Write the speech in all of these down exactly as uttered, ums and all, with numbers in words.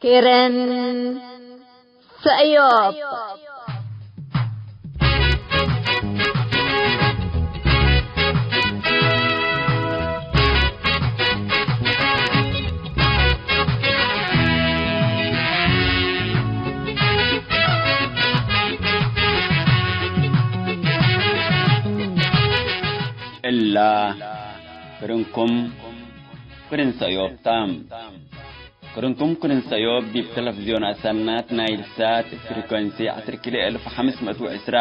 ክርን ሰእዮብ። እላ ክርንኩም ክርን ሰእዮብ ተ። ክርንኩም ክርን ሰእዮብ ዲብ ተለፍዝዮን አሰናት ናይል ሳት ፍሪኮንሲ ዐስር ኪሎ እልፍ ወሐምስ ምእት ወዕስራ፣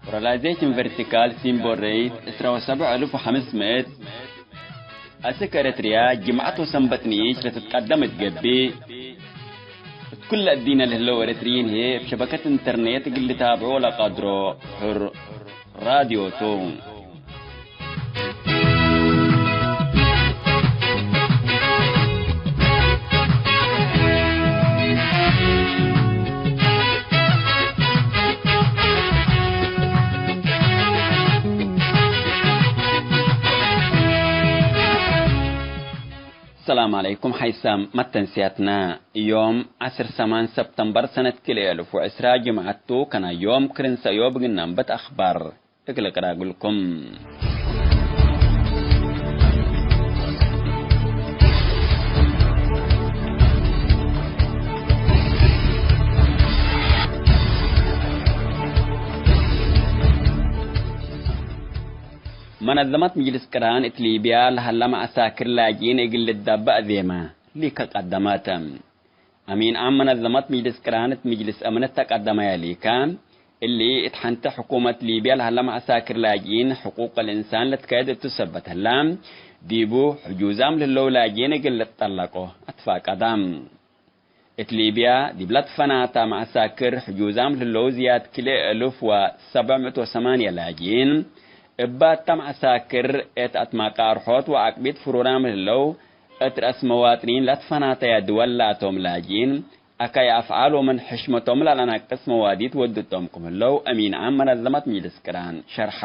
ፖላራይዜሽን ቨርቲካል ሲምቦል ሬት ዕስራ ወሰብዕ እልፍ ወሐምስ ምእት፣ አስክ ኤረትርያ ጅምዐት ወሰንበት ንኢሽ ለትትቀደም እት ገብእ፣ እት ኩለ እዲነ ለህለው ኤረትርዪን ህዬ እብ ሸበከት ኢንተርኔት እግል ልታብዖ ለቀድሮ ሕር ራድዮ ቱ። ሰላም ዐለይኩም ሐይሳም መተንስያትና። ዮም ዐስር ሰማን ሰብተምበር ሰነት ክልኤ እልፍ ወዕስራ ጅምዐት ቱ፣ ከናይ ዮም ክርን ሰእዮብ እግል ነንብት አኽባር እግል እቅራግልኩም። መነዘመት ምጅልስ ቅራን እት ሊብያ ለሀለ መዐሳክር ላጅኢን እግል ልዳበእ ዜመ ሊከ ቀደመት። አሚን ዓም መነዘመት ምጅልስ ቅራን እት ምጅልስ አምን እተ ቀደመየ ሊከ፣ እሊ እት ሐንቲ ሕኩመት ሊብያ ለሀለ መዐሳክር ላጅኢን ሕቁቅ ልእንሳን ለትካየድ እቱ ሰበት ህለ፣ ዲቡ ሕጁዛም ለህለው ላጅኢን እግል ልትጠለቆ አትፋቀደ። እት ሊብያ ዲብ ለትፈናተ መዐሳክር ሕጁዛም ለህለው ዝያድ ክልኤ እልፍ ወሰብዕ ምእት ወሰማንየ ላጅኢን፣ እበ እተ መዐሳክር እት አትማቀ አርሖት ወዐቅቢት ፍሩራም ለህለው፣ እት ረአስ መዋጥኒን ለትፈናተየ ድወል ላቶም ላጅኢን፣ አካይ አፍዓል ወምን ሕሽመቶም ለለአነቅስ መዋዲት ወድቶም ክም ህለው አሚን ዓም መነዘመት ምጅልስ ቅራን ሸርሐ።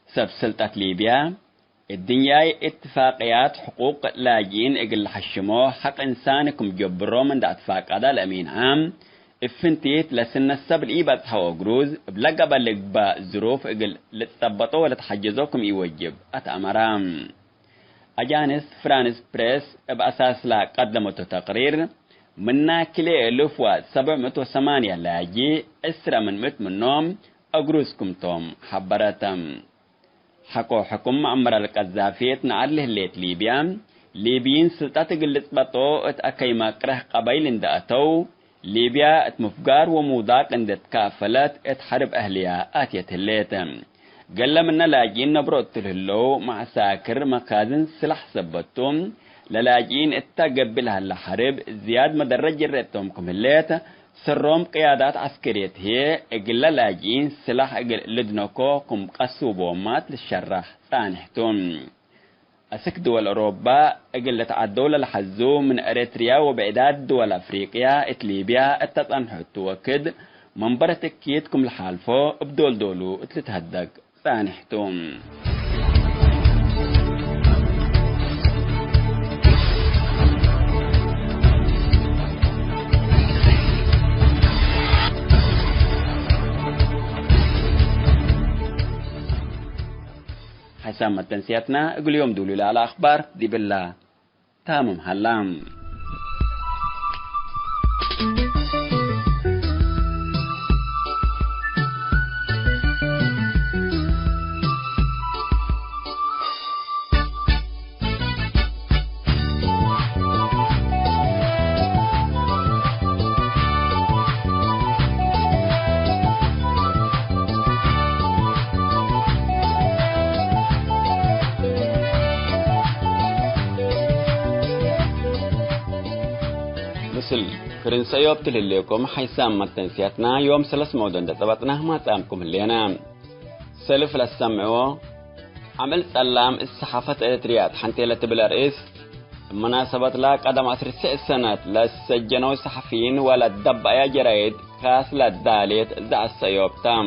ሰብ ስልጠት ሊብያ፣ እድንያይ እትፋቅያት ሕቁቅ ላጅኢን እግል ለሐሽሞ፣ ሐቅ እንሳኒ ክም ጀብሮ ምን ዳአትፋቀደ ለአሚን ዓም፣ እብ ፍንቲት ለስነት ሰብ ለኢበጽሐ ወግሩዝ፣ እብ ለገበ ልግበእ ዝሩፍ እግል ልትጸበጦ ወለትሐጀዞ ክም ኢወጅብ አትአመረ። አጃንስ ፍራንስ ፕሬስ እብ አሳስ ለቀደመቱ ተቅሪር፣ ምና ክልኤ እልፍ ወሰብዕ ምእት ወሰማንየ ላጂ፣ ዕስረ ምን ምእት ምኖም አግሩዝ ክምቶም ሐበረት። ሐቆ ሕኩም መዐመር አልቀዛፊ እት ነዐል ህሌት ሊብያ፣ ሊብይን ስልጠት እግል ልጽበጦ እት አከይ መቅረህ ቀበይል እንደ አተው፣ ሊብያ እት ምፍጋር ወሙዳቅ እንዴ ትካፈለት፣ እት ሐርብ አህልያ አትየት ህሌት። ገለ ምነ ላጅኢን ነብሮ እቱ ለህለው መዐሳክር መካዝን ስላሕ ሰበት ቱ፣ ለላጅኢን እተ ገብእ ለሀለ ሐርብ ዝያድ መደረት ጅሬቶም ክም ህሌት፣ ሰሮም ቅያዳት ዐስከርየት ህዬ፣ እግለ ላጅኢን ስላሕ እግል ልድነኮ ክም ቀሱቦማት ልሸረሕ ጻንሕ ቱ። አስክ ድወል አውሮባ እግል ልትዐደው ለለሐዙ ምን ኤረትርያ ወብዕዳት ድወል አፍሪቅያ እት ሊብያ እተ ጸንሖ እቱ ወክድ፣ መንበረት እኪት ክም ለሓልፎ እብ ዶል ዶሉ እት ልትሀደግ ጻንሕ ቱ። ሐሳብ መተንስያትና እግል ዮም ዱሉ ለዐለ አኽባር ዲብላ ታምም ሀላ። ምስል ክርን ሰእዮብ ትልሌኩም ሐይሳም መተንስያትና ዮም ሰለስ መውዶ እንደ ጸበጥናህ ማጻምኩም ህሌና። ሰልፍ ለሰምዕዎ፣ አምዕል ጸላም እት ሰሓፈት ኤረትርያ ተሐንቴ ለትብል አርእስ፣ እብ መናሰበትለ ቀደም ዐስር ሰነት ለሰጀነው ሰሐፊይን ወለደበአያ ጀራይድ ካስ ለዳሌት ዘአሰዮብ ተ።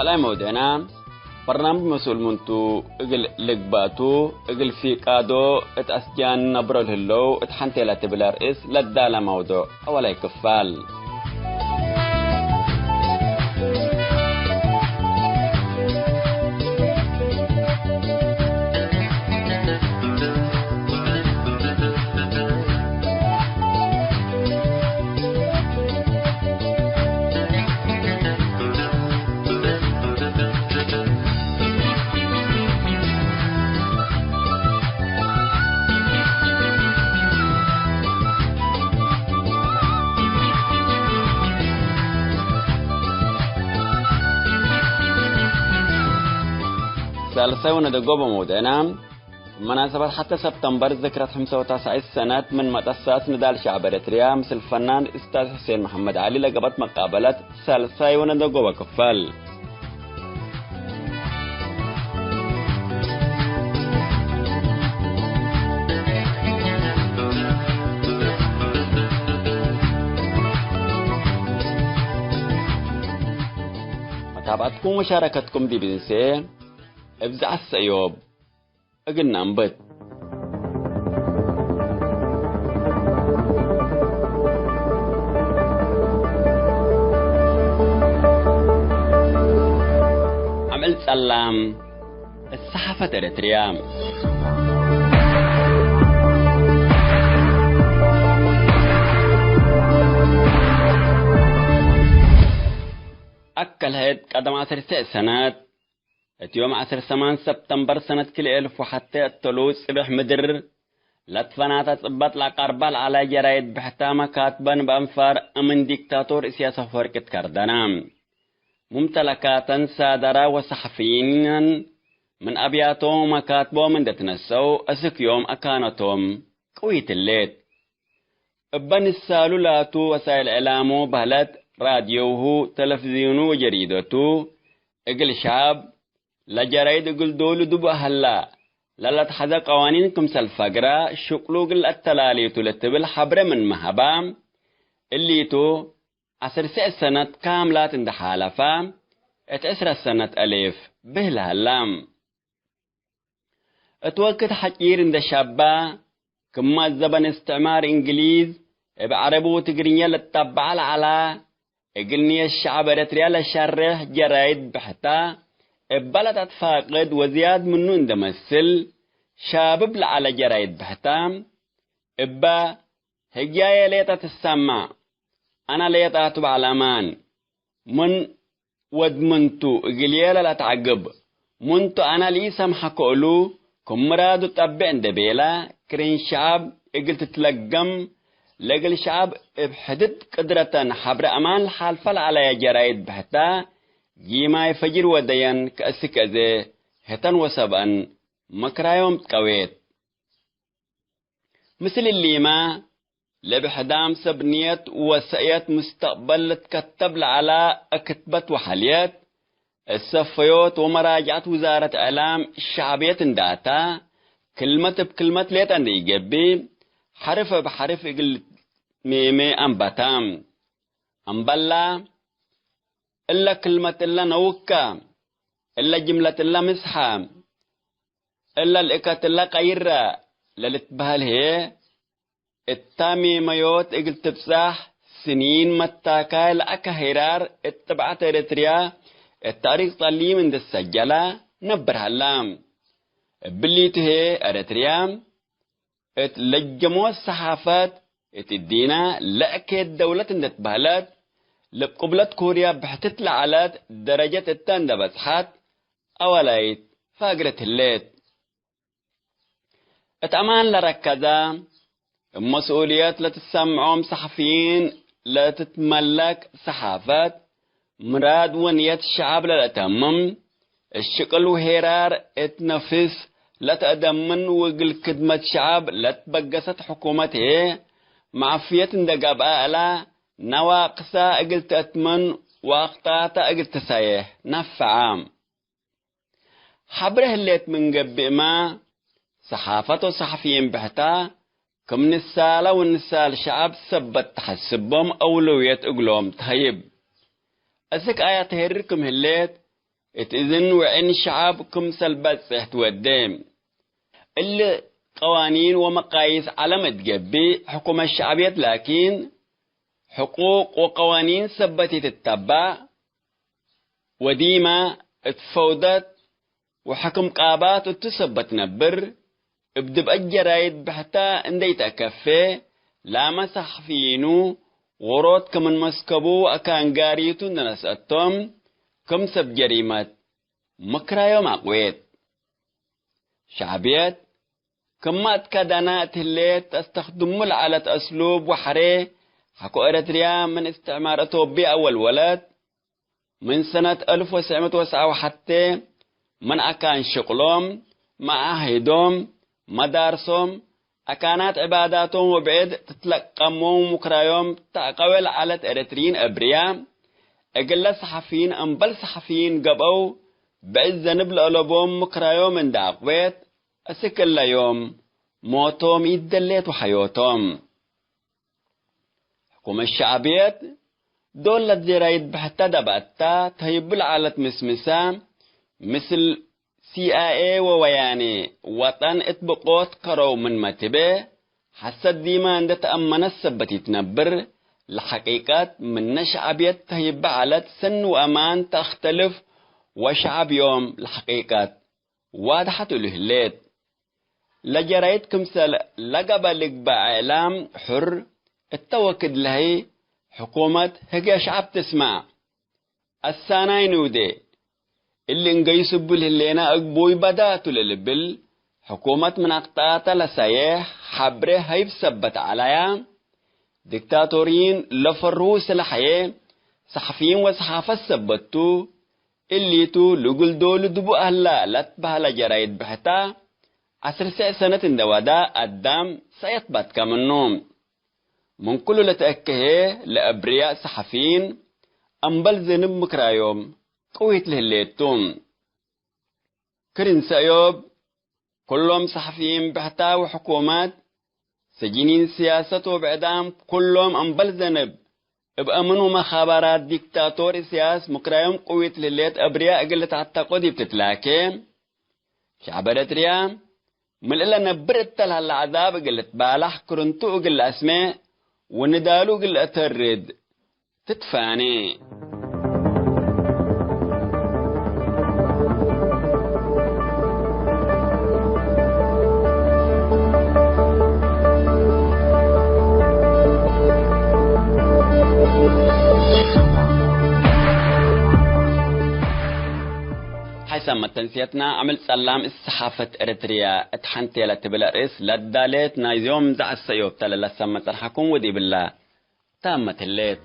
ዐላይ መውዱዕና፣ በርናምጅ መስኡል ምንቱ እግል ልግባቱ፣ እግል ፊቃዶ እት አስጃን ነብሮ ለህለው እት ሐንቴ ለትብል አርእስ ለዳለ መውዱዕ አወላይ ክፋል። ሳልሳይ ወነደጎ በመውደዕና፣ መናሰበት ሐተ ሰብተምበር ዝክረት ሐምሳ ወተስዐ ሰነት ምን መጠሳት ንዳል ሸዕብ ኤረትርያ ምስል ፈናን እስታዝ ሑሴን መሐመድ ዐሊ ለገብአት መቃበለት ሳልሳይ ወነደጎበ ክፈል። መታብዐትኩም ወሻረከትኩም ዲብ እንሴ እብ ዘዐት ሰእዮብ እግል ነአንብት። አምዕል ጸላም እት ሰሓፈት ኤረትርያ። አከል ህድ ቀደም ዐሰርተ ሰነት እት ዮም ዐስር ሰማን ሰብተምበር ሰነት ክልኤ አልፍ ወሐቴ እተሉ ጽብሕ ምድር ለትፈናተ ጽበጥ ለአቃርባ ለዐለ ጀራይድ ብሕታ መካትበን በአንፋር እምን ዲክታቶር እስያስ አፈወርቂ ትከርደነ። ሙምተለካተን ሳደረ ወሰሐፍይነን ምን አብያቶም ወመካትቦም እንዴ ትነሰው እስክ ዮም አካነቶም ቅዊት ህሌት። እበ ንሳሉ ላቱ ወሳይል እዕላሙ በህለት ራድዮሁ፣ ተለፍዝዩኑ ወጀሪደቱ እግል ሸዐብ ለጀራይድ እግል ዶሉ ዱብ ሀላ፣ ለለትሐዘ ቀዋኒን ክምሰል ፈግረ ሽቅሉ እግል ለአተላሌቱ ለትብል ሐብረ ምንመ ሀባ፣ እሊቱ ዐስር ሰነት ካምላት እንዴ ሓለፈ፣ እት ዕስረ ሰነት አሌፍ ብህል ሀላ። እት ወክድ ሐጪር እንዴ ሸባ፣ ክመ ዘበን እስትዕማር እንግሊዝ እብ ዐረቢ ወትግርኛ ለትጠበዐ ለዐላ፣ እግል ንየት ሸዐብ ኤረትርያ ለሸሬሕ ጀራይድ ብሕታ፣ እበ ለተትፋቅድ ወዝያድ ምኑ እንዴ መስል፣ ሻብብ ለዐለ ጀራይድ ብሕታ፣ እበ ህግያየ ሌጠ ትሰመዕ፣ አነ ሌጠ ቱ በዐል አማን፣ ምን ወድ ምንቱ እግልዬ ለለትዐግብ፣ ምንቱ አነ ለኢሰምሐኮ እሉ፣ ክም ምራዱ ጠቤ እንዴ ቤለ፣ ክርን ሸዐብ እግል ትትለገም፣ ለእግል ሸዐብ እብ ሕድድ ቅድረተን ሐብረ አማን ለሓልፈ ለዐለየ ጀራይድ ብሕተ፣ ጊማይ ፈጅር ወደየን ከእስክ አዜ ህተን ወሰብአን መክራዮም ትቀዌት። ምስል እሊመ፣ ለብሕዳም ሰብ ንየት ወሰእየት ሙስተቅበል ልትከተብ ለዐለ ክትበት ወሐልየት፣ እሰፈዮት ወመራጅዐት ውዛረት እዕላም ሸዕብየት እንደ አታ፣ ክልመት እብ ክልመት ሌጠ እንደ ኢገብእ፣ ሐርፍ እብ ሐርፍ እግል ልትሜሜ አንበታ። አምበላ፣ እለ ክልመት እለ ነውካ፣ እለ ጅምለት እለ ምስሐ፣ እለ ልእከት እለ ቀይረ ለልትበህል ህዬ፣ እታ ሜመዮት እግል ትብጻሕ ስኒን መታካይ ለአከ ሄራር እት ጥብዐት ኤረትርያ እት ታሪክ ጸሊም እንዴ ትሰጀለ ነብር ሀላ። እብሊቱ ህዬ ኤረትርያ እት ለጀሞት ሰሓፈት እት እዲነ ለእኬት ደውለት እንዴ ትበህለት፣ ለቅብለት ኮርያ ብሕትት ለዐለት ደረጀት እተ እንዴ በጽሐት አወላይት ፋግረት ህሌት። እት አማን ለረከዘ፣ እብ መስኡልየት ለትሰምዖም ሰሐፍይን ለትትመለክ ሰሓፈት፣ ምራድ ወንየት ሸዐብ ለለአተምም፣ እት ሽቅል ወሄራር እት ነፍስ ለተአደምን ወእግል ክድመት ሸዐብ ለትበገሰት ሕኩመት ህዬ፣ መዓፍየት እንዴ ገብአ እለ ነዋቅሰ እግል ተአትምን ወአክጣተ እግል ትሰዬሕ ነፈዐ። ሐብሬ ህሌት ምን ገብእመ፣ ሰሓፈት ወሰሐፍይን ብሕታ፣ ክም ንሳለ ወንሳል ሸዐብ ሰበት ተሐስቦም አውለውየት እግሎም ተሀይብ። እስክ አያ ተሄርር ክም ህሌት፣ እት እዝን ወዕን ሸዐብ ክምሰል በጽሕ ትወዴ። እሊ ቀዋኒን ወመቃይስ ዐለም እት ገብእ፣ ሕኩመት ሸዕብየት ላኪን፣ ሕቁቅ ወቀዋኒን ሰበት ኢትተባእ፣ ወዲመ እት ፈውደት ወሕክም ቃባት እቱ ሰበት ነብር፣ እብ ድብአት ጀራይድ ብሕተ እንዴ ኢተአከፌ፣ ላመ ሰሐፍይኑ ዎሮት ክምን መስከቡ አካን ጋሪቱ እንዴ ነስአቶም፣ ክም ሰብ ጀሪመት ምክራዮም አቅዌት። ሸዕብየት ክመ እት ከደነ እት ህሌት፣ ተስተክድሙ ለዐለት አስሉብ ወሐሬ ሐቆ ኤረትርያ ምን እስትዕማር አቶብየ አወልወለት። ምን ሰነት አልፍ ወትሰዕ ምእት ወትስዐ ወሐቴ፣ ምን አካን ሽቅሎም፣ መዓሂዶም፣ መዳርሶም፣ አካናት ዕባዳቶም ወብዕድ ትትለቀሞም ምክራዮም ተአቀዌ ለዐለት ኤረትርዪን አብርያ፣ እግለ ሰሐፍይን እምበል ሰሐፍይን ገብአው ብዕድ ዘንብ ለአለቦም ምክራዮም እንዴ አቅዌት፣ እስክ እለ ዮም ሞቶም ኢደሌት ወሐዮቶም። ሕኩመት ሸዕብየት ዶል ለጀራይድ ብሕተ ደብአታ ተህይቡ ለዐለት ምስምሰ፣ ምስል ሲ አይ ኤ ወወያኔ ወጠን እት ብቆት ከረው ምንመ ትቤ፣ ሐሰት ዲመ እንዴ ተአመነት ሰበት ኢትነብር፣ ለሐቂቀት ምነ ሸዕብየት ተህይበ ዐለት ሰኒ ወአማን ተአክተልፍ ወሸዐብ ዮም ለሐቂቀት ዋድሐት እሉ ህሌት። ለጀራይድ ክምሰል ለገብአ ልግበእ እዕላም ሕር እተ ወክድ ለህይ ሕኩመት ህግየ ሸዐብ ትስመዕ። አሳናይ ንውዴ እሊ እንገይስ እቡ ለህሌነ እግቡይ በዳ ቱ ለልብል ሕኩመት ምን አቅጣተ ለሳዬሕ ሐብሬ ሀይብ ሰበት ዐለያ። ዲክታቶሪን ለፈርሁ ስለሐዬ ሰሐፊይን ወሰሓፈት ሰበት ቱ። እሊቱ ልጉል ዶሉ ድቡ አህላ ለትበህለ ጀራይድ ብሕታ ዐስር ሰዕ ሰነት እንዴ ወዳ አዳም ሰእየት ባትከ ምኑ። ምን ኩሉ ለተአከ ህዬ ለአብርያእ ሰሐፊይን አምበል ዘንብ ምክራዮም ቅዊት ለህሌት ቱ። ክርን ሰእዮብ፣ ኩሎም ሰሐፊይን ብሕታ ወሕኩመት፣ ሰጂኒን ስያሰት ወብዕዳም፣ ኩሎም አምበል ዘንብ እብ አምን ወመኻባራት ዲክታቶር እስያስ ምክራዮም ቅዊት ለህሌት አብርያእ እግል ልትዐተቆ ዲብ ትትላኬ፣ ሸዐብ ኤረትርያ ምን እለ ነብር እተ ለሀለ ዐዛብ እግል ልትባላሕ፣ ክርንቱ እግል ለአስሜዕ ወንዳሉ እግል ለአተርድ ትትፋኔ። ሐይሳም መተንስየትና፣ አምዕል ጸላም እት ሰሓፈት ኤረትርያ እት ሐንቴ ለትብል አርእስ ለዳሌት ናይዝ ዮም ዘዐሰ ዮብተ ለለሰመ ጸንሐኩም ወዲብላ ታመት ህሌት።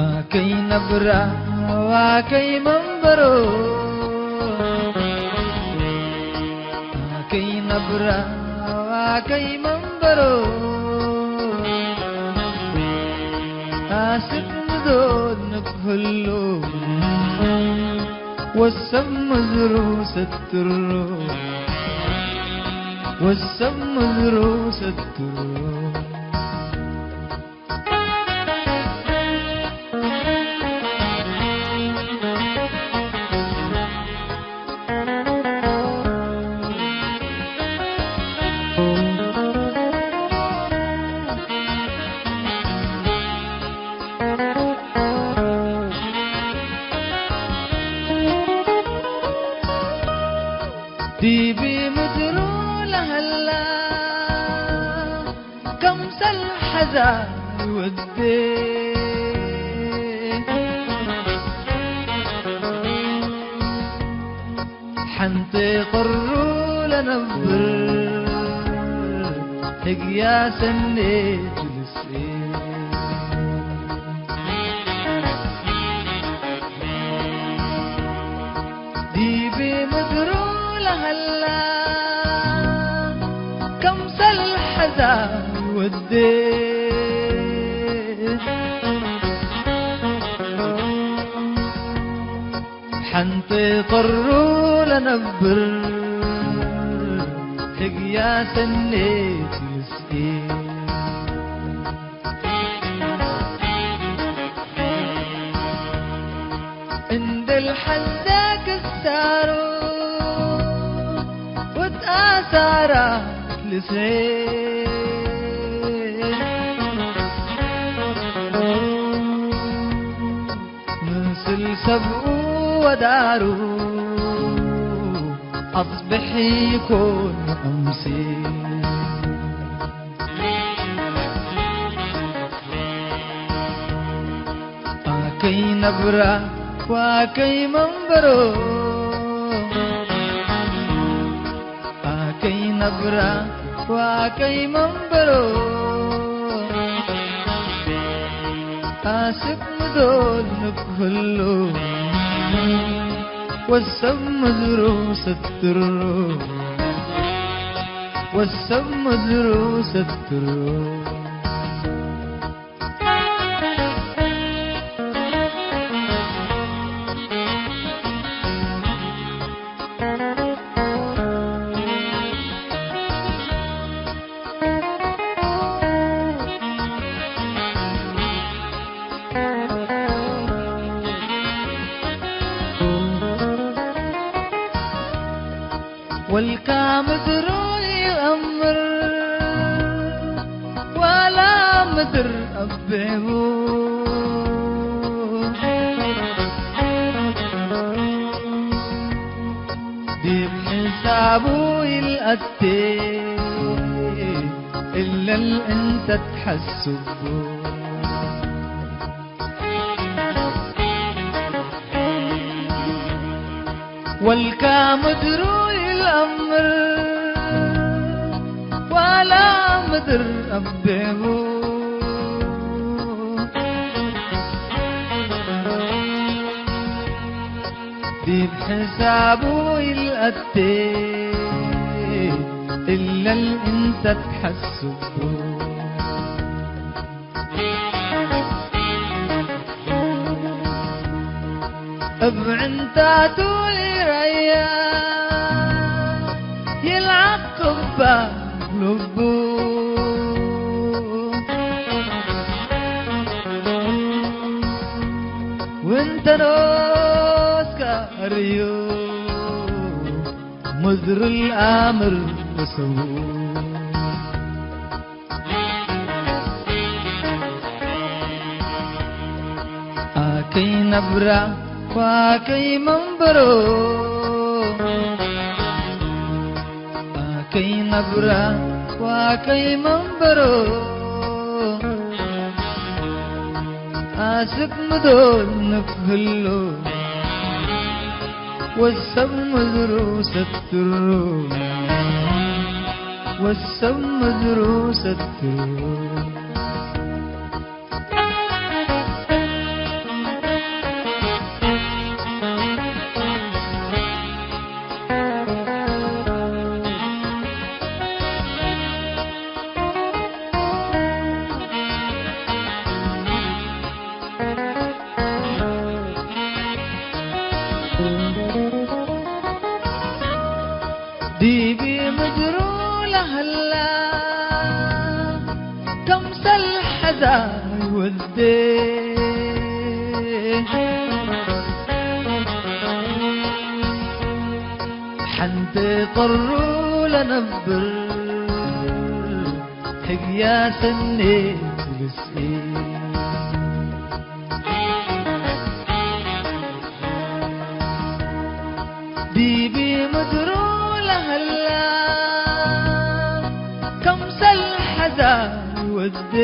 አከይ ነብራ ወአከይ መንበሮ፣ አከይ ነብራ ወአከይ መንበሮ፣ አስክ ምዶድ ንክህሉ ወሰብ ምዝሩ ሰትሮ፣ ወሰብ ምዝሩ ሰትሮ። ዲብ ምድሩ ለሀላ ከምሰል ሐዛር ወዴ፣ ሐንቴ ቀሩ ለነብር ህግያ ሰኔት ልስኤ። ዲብ ምድሩ ለሀላ፣ ከምሰል ሐዛይ ወዴ። ሐንቴ ቀሩ ለነብር፣ ህግያ ሰኔት ልስኤ። እንዴ ለሐዜ ክሳሩ፣ ወትአሳራ ልስኤ። ምስል ሰብኡ ወዳሩ፣ አጽብሕ ኢኮን አምሴ። አከይ ነብራ ወአከይ መንበሮ፣ አከይ ነብራ ወአከይ መንበሮ፣ አስክ ምዶል ንክህሉ፣ ወሰብ ምድሩ ሰትሩ፣ ወሰብ ምድሩ ሰትሩ። ወልካ ምድሩ ይአምር፣ ዋላ ምድር አቤሁ። ዲብ ሕሳቡ ይልአቴ፣ እለን እንተ ተሐስቡ። ወልካ ምድሩ ይልአምር፣ ዋላ ምድር አቤሁ። ዲብ ሕሳቡ ይልአቴ፣ እለን እንተ ተሐስቡ። እብ ዕንታቱ ኢረያ ይልዓቅባ ልቡ። ወእንተ ኖስከ አርዩ ምድር ለአምር ወሰቡ። አከይ ነብራ ወአከይ መንበሮ፣ አከይ ነብራ ወአከይ መንበሮ፣ አስክ ምዶል ንክህሉ፣ ወሰብ ምድሩ ሰትሩ፣ ወሰብ ምድሩ ሰትሩ። ዲብ ምድሩ ለሀላ፣ ከምሰል ሐዛይ ወዴ። ሐንቴ ቀሩ ለነብር፣ ህግያ ሰኔት ልስኤ። ዲብ ምድሩ ለሀላ፣ ከምሰል ሐዛይ ወዴ።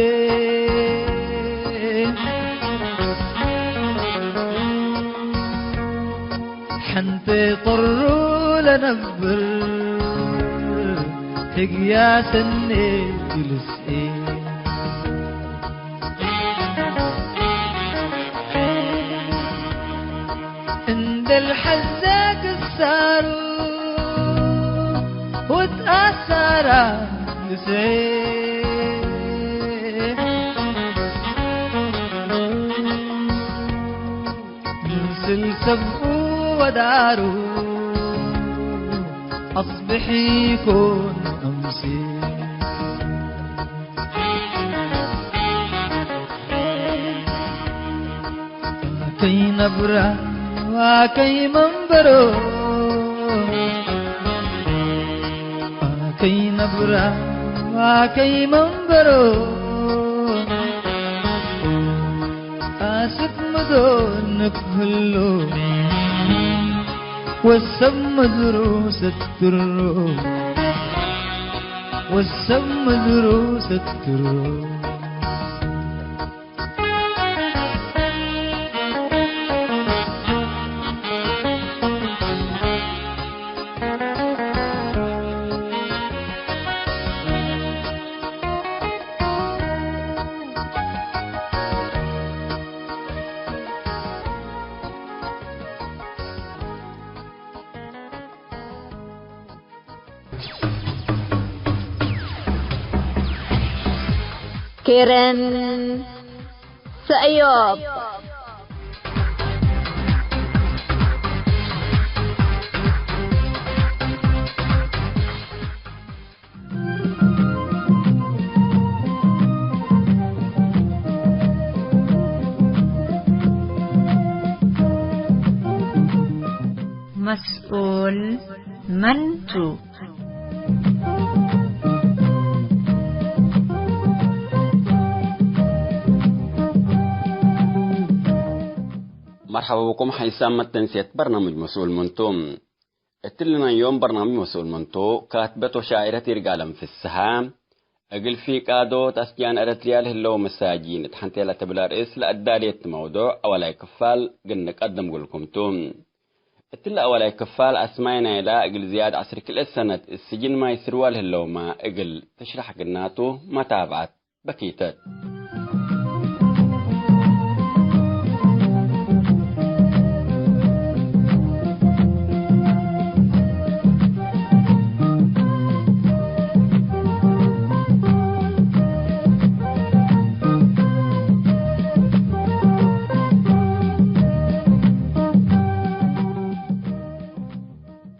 ሐንቴ ቀሩ ለነብር፣ ህግያ ሰኔት ልስኤ እንደ ልሐዘ ክሳሩ ወትአሳራ ልስኤ ምስል ሰብኡ ወዳሩ አጽብሕ ይኮን አምሴ። አከይ ነብራ ወአከይ መንበሮ፣ አከይ ነብራ ወአከይ መንበሮ፣ አስክ ምዶን ንክህሎ፣ ወሰብ ምድሩ ሰትግሮ፣ ወሰብ ምድሩ ሰትግሮ። ኬረን ሰእዮብ። መስኡል መን ቱ? መርሐባ ብኩም ሐይሳም መተንሴት በርናምጅ መስኡል መን ቱ። እትሊ ናይ ዮም በርናምጅ መስኡል መን ቱ፣ ካትበት ወሻዕረት ይርጋለም ፍስሐ፣ እግል ፊቃዶት አስጃን ኤረትርያ ለህለው መሳጂን እት ሐንቴ ለትብል አርእስ ለአዳሌት መውዱዕ አወላይ ክፋል ግንቀድም እግልኩም ቱ። እትሊ አወላይ ክፋል አስማይ ናይላ እግል ዝያድ ዐስር ክልኤ ሰነት እት ስጅን ማይ ስርዋ ለህለውመ እግል ትሽራሕ ግናቱ መታብዐት በኪተት።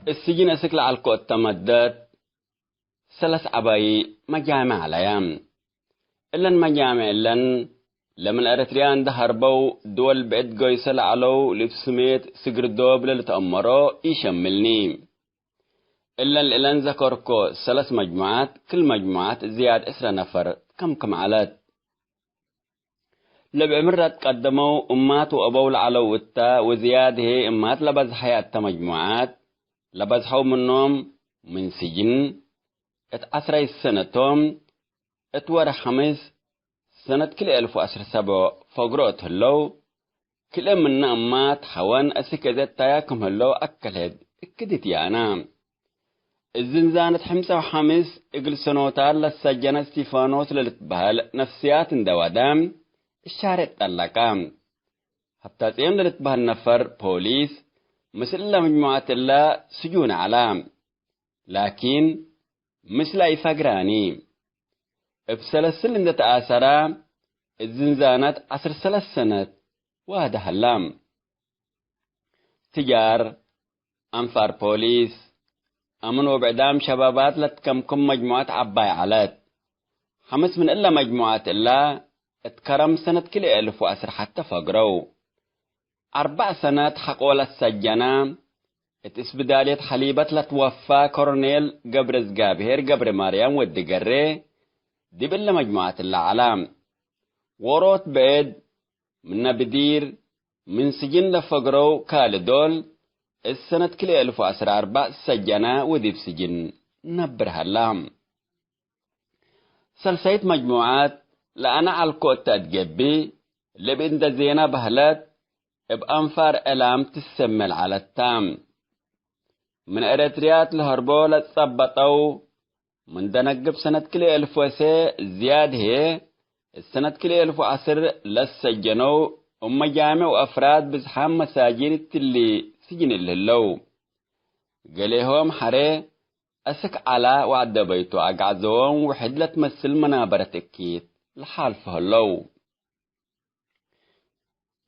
እት ስጅን እስክ ለዐልኮ እተ መደት ሰለስ ዐባዪ መጃምዕ ዐለየ። እለን መጃምዕ እለን፣ ለምን ኤረትርያ እንደ ሀርበው ድወል ብዕድ ገይሶ ለዐለው ልብስሜት ስግር ዶብ ለልትአመሮ ኢሸምልኒ። እለን ለእለን ዘከርኮ ሰለስ መጅሙዓት፣ ክል መጅሙዓት ዝያድ ዕስረ ነፈር ከምክም ዐለት። ለብዕምር ለትቀደመው እማት ወአበው ለዐለው እተ፣ ወዝያድ ህዬ እማት ለበዝሐየ እተ መጅሙዓት፣ ለበዝሐው ምኖም ምን ስጅን እት ዐስራይት ሰነ ቶም፣ እት ወርሕ ሐምስ ሰነት ክልኤ እልፍ ወዐስር ሰብዕ ፈግሮ እት ህለው፣ ክልኤ ምነ እማት ሐወን አስክ እዘ እታያ ክም ህለው አከልህድ እክድ ትያና። እዝንዛነት ሕምሳ ወሐምስ እግል ሰኖታት ለሰጀነ እስቲፋኖስ ለልትበህል ነፍስያት እንደ ወደ፣ እሻሬ ጠለቀ። ሀብታጼም ለልትበህል ነፈር ፖሊስ፣ ምስል እለ መጅሙዐት እለ ስጁን ዐለ። ላኪን፣ ምስለ ኢፈግራኒ። እብ ሰለስል እንደ ተአሰረ፣ እዝንዛነት ዐስር ሰለስ ሰነት ዋደ ሀላ። ትጃር፣ አንፋር ፖሊስ፣ አምን ወብዕዳም ሸባባት ለትከምክም መጅሙዐት ዐባይ ዐለት። ሐምስ ምን እለ መጅሙዐት እለ፣ እት ከረም ሰነት ክልኤ እልፍ ወዐስር ሐተ ፈግረው። አርበዕ ሰነት ሐቆ ለትሰጀነ፣ እት እስብዳልየት ሐሊበት ለትወፋ ኮሮኔል ገብረዝጋብሄር ገብረማርያም ወዲ ገሬ፣ ዲብ እለ መጅሙዐት እለ ዐለ። ዎሮት ብዕድ ምነ ብዲር ምን ስጅን ለፈግረው ካልእ ዶል፣ እት ሰነት ክልኤ እልፍ ወዐስር አርበዕ ሰጀነ ወዲብ ስጅን ነብር ሀላ። ሰልሳይት መጅሙዓት ለአነ ዐልኮ እተ እት ገብእ፣ ልብ እንደ ዜና በህለት፣ እብ አንፋር ዕላም ትሰመል ዐለታ። ምን ኤረትርያት ለሀርቦ ለጸበጠው ምን ደነግብ ሰነት ክልኤ እልፍ ወሰ ዝያድ ህዬ፣ እት ሰነት ክልኤ እልፍ ወዐስር ለሰጀነው እብ መጃምዕ ወአፍራድ ብዝሓም መሳጂን እትሊ ስጅን እሊ ህለው። ገሌሆም ሐሬ አስክ ዐላ ወዐደበይቱ አግዓዘዎም ውሕድ ለትመስል መናበረት እኪት ለሓልፎ ህለው።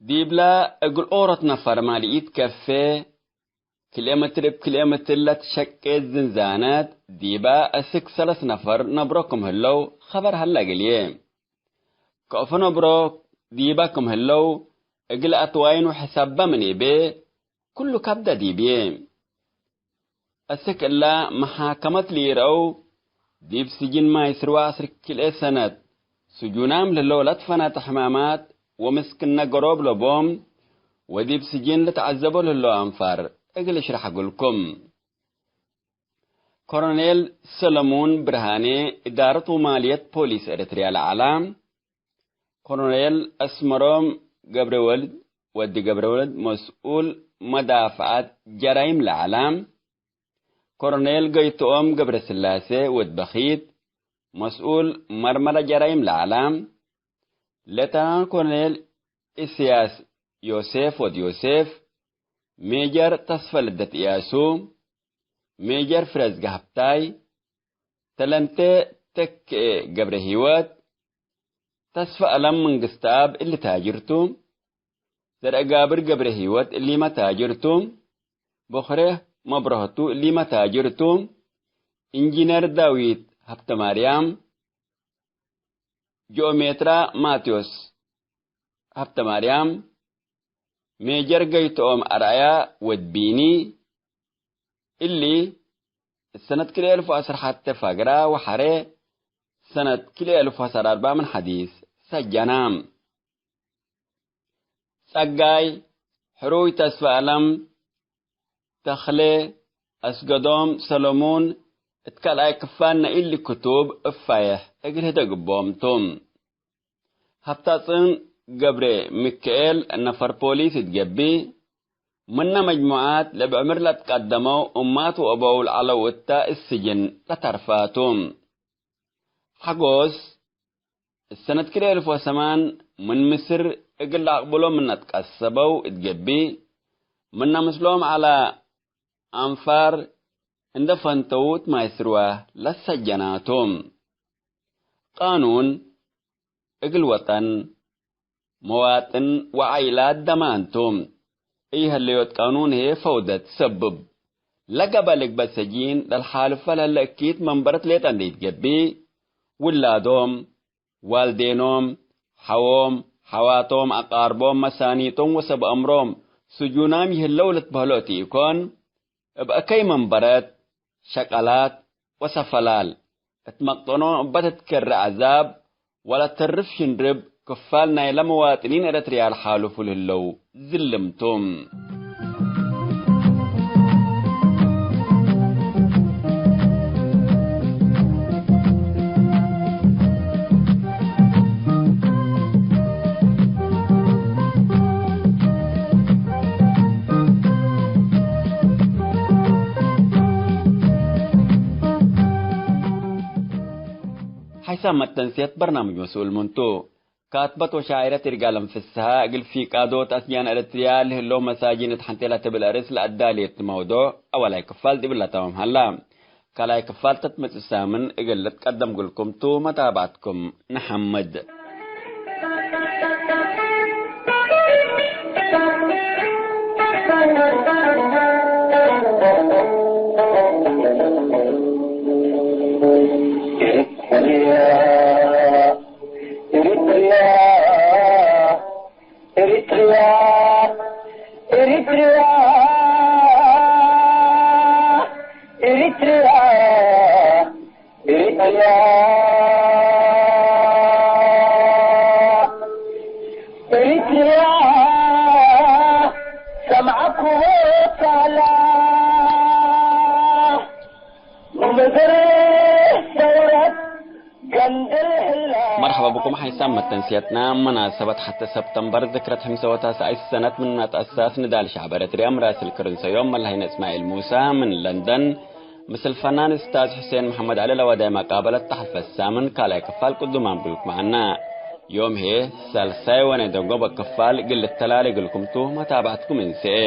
ዲብላ እግል ኦሮት ነፈር ማልኢት ከፌ፣ ክልኤ ምትር እብ ክልኤ ምትር ለትሸቄት ዝንዛነት፣ ዲባ እስክ ሰለስ ነፈር ነብሮ ክም ህለው ኸበር ሀለ እግልዬ። ከእፎ ነብሮ ዲባ ክም ህለው እግል አትዋይን ወሕሳባ ምን እቤ፣ ኩሉ ካብዳ ዲብዬ። አስክ እላ መሓከመት ለኢረአው፣ ዲብ ስጅን ማይ ስርወ ዐስር ክልኤ ሰነት ስጁናም ለህለው ለትፈናተ ሕማማት ወምስክነ ገሮብ ለቦም፣ ወዲብ ስጅን ለተዐዘቦ ለህለው አንፋር እግል እሽረሕ እግልኩም። ኮሎኔል ሰለሙን ብርሃኔ፣ እዳረት ወማልየት ፖሊስ ኤረትርያ ለዐላ፣ ኮሎኔል አስመሮም ገብረወልድ ወዲ ገብረወልድ መስኡል መዳፍዐት ጀራይም ለዐላ፣ ኮሎኔል ገይትኦም ገብረስላሴ ወድ በኺት መስኡል መርመረ ጀራይም ለዐላ፣ ሌተናል ኮሎኔል ኢስያስ ዮሴፍ ወድ ዮሴፍ፣ ሜጀር ተስፈ ልደት እያሱ፣ ሜጀር ፍረዝጊ ሀብታይ፣ ተለንቴ ተክኤ ገብረ ህይወት፣ ተስፈ አለም መንግስተአብ እሊ ታጅር ቱ፣ ዘርአጋብር ገብረ ህይወት እሊመ ታጅር ቱ፣ ቦኽሬ መብረህቱ እሊመ ታጅር ቱ፣ ኢንጂነር ዳዊት ሀብተማርያም፣ ጂኦሜትራ ማቴዎስ ሀብተማርያም፣ ሜጀር ገይትኦም አርአያ ወድ ቢኒ፣ እሊ ሰነት ክልኤ እልፍ ወዐስር ሐቴ ፋግራ ወሐሬ ሰነት ክልኤ እልፍ ወዐስር አርበዕ ምን ሐዲስ ሰጀና። ጸጋይ፣ ሕሩይ ተስፈአለም፣ ተኽሌ፣ አስገዶም ሰለሙን እት ካልኣይ ክፋል ነኢሊ ክቱብ እፋየሕ እግል ህደግ እቦም ቱ። ሀብታጽን ገብሬ ሚካኤል ነፈር ፖሊስ እት ገብእ፣ ምነ መጅሙዓት ለእብ ዕምር ለትቀደመው እማት ወአበው ለዐለው እተ እት ስጅን ለተርፋ ቱ። ሐጎስ፣ እት ሰነት ክልኤ እልፍ ወሰማን ምን ምስር እግል ለአቅብሎ ምነ ትቀሰበው እት ገብእ፣ ምነ ምስሎም ዐለ አንፋር እንደ ፈንተውት ማይ ስርወ ለሰጀናቱ። ቃኑን እግል ወጠን፣ መዋጥን ወዓይላት ደማን ቱ። ኢሀለዮት ቃኑን ህዬ ፈውደት ትሰብብ። ለገበ ልግበእ ሰጂን ለልሓልፈ ለህለ እኪት መንበረት ሌጠ እንዴ ኢትገብእ፣ ውላዶም፣ ዋልዴኖም፣ ሐዎም፣ ሐዋቶም፣ አቃርቦም፣ መሳኒቶም ወሰብ አምሮም ስጁናም ይህለው ልትበህሎ እቲ ኢኮን፣ እብ አከይ መንበረት፣ ሸቀላት ወሰፈላል እት መቅጠኖም እበ ትትከረ ዐዛብ ወለተርፍ ሽንርብ ክፋል ናይለ መዋጥኒን ኤረትርያ ለሓልፉ ለህለው ዝልም ቱ። ሓይሳም መተንስየት በርናምጅ መስኡል ምንቱ። ካትበት ወሻዒረት ይርጋለም ፍስሃ፣ እግል ፊቃዶት አስጃን ኤረትርያ ለህለው መሳጂን እት ሐንቴ ለትብል አርእስ ለአዳሌት መውዱዕ አወላይ ክፋል ዲብለ ተማም ሀላ። ካልኣይ ክፋል ተትመጽእ ሳምን እግል ልትቀደም እግልኩም ቱ። መታብዐትኩም ነሐምድ። ኤሪትሪያ፣ ኤሪትሪያ፣ ኤሪትሪያ፣ ኤሪትሪያ፣ ኤሪትሪያ፣ ኤሪትሪያ፣ ኤሪትሪያ፣ ሰምዐኩ ሳላ። መርሐባ ብኩም ሓይሳም መተንስየትና። መናሰበት ሐተ ሰብተምበር ዝክረት ሕምሰ ወታስዓይ ሰነት ምን ናት አሳስ ንዳል ሸዕብ ኤረትርያ ምራስል ክርን ሰዮም መላሂነ እስማኤል ሙሳ ምን ለንደን። ምስል ፈናን እስታዝ ሑሴን መሐመድ ዐሊ ለወደ መቃበለት ተሐልፈት ሳምን ካልኣይ ክፋል ቅዱማም እግልኩም ዐና። ዮም ህዬ ሳልሳይ ወነደንጎበ ክፋል እግል ልተላሌ እግልኩም ቱ፣ መታብዐትኩም እንሰኤ።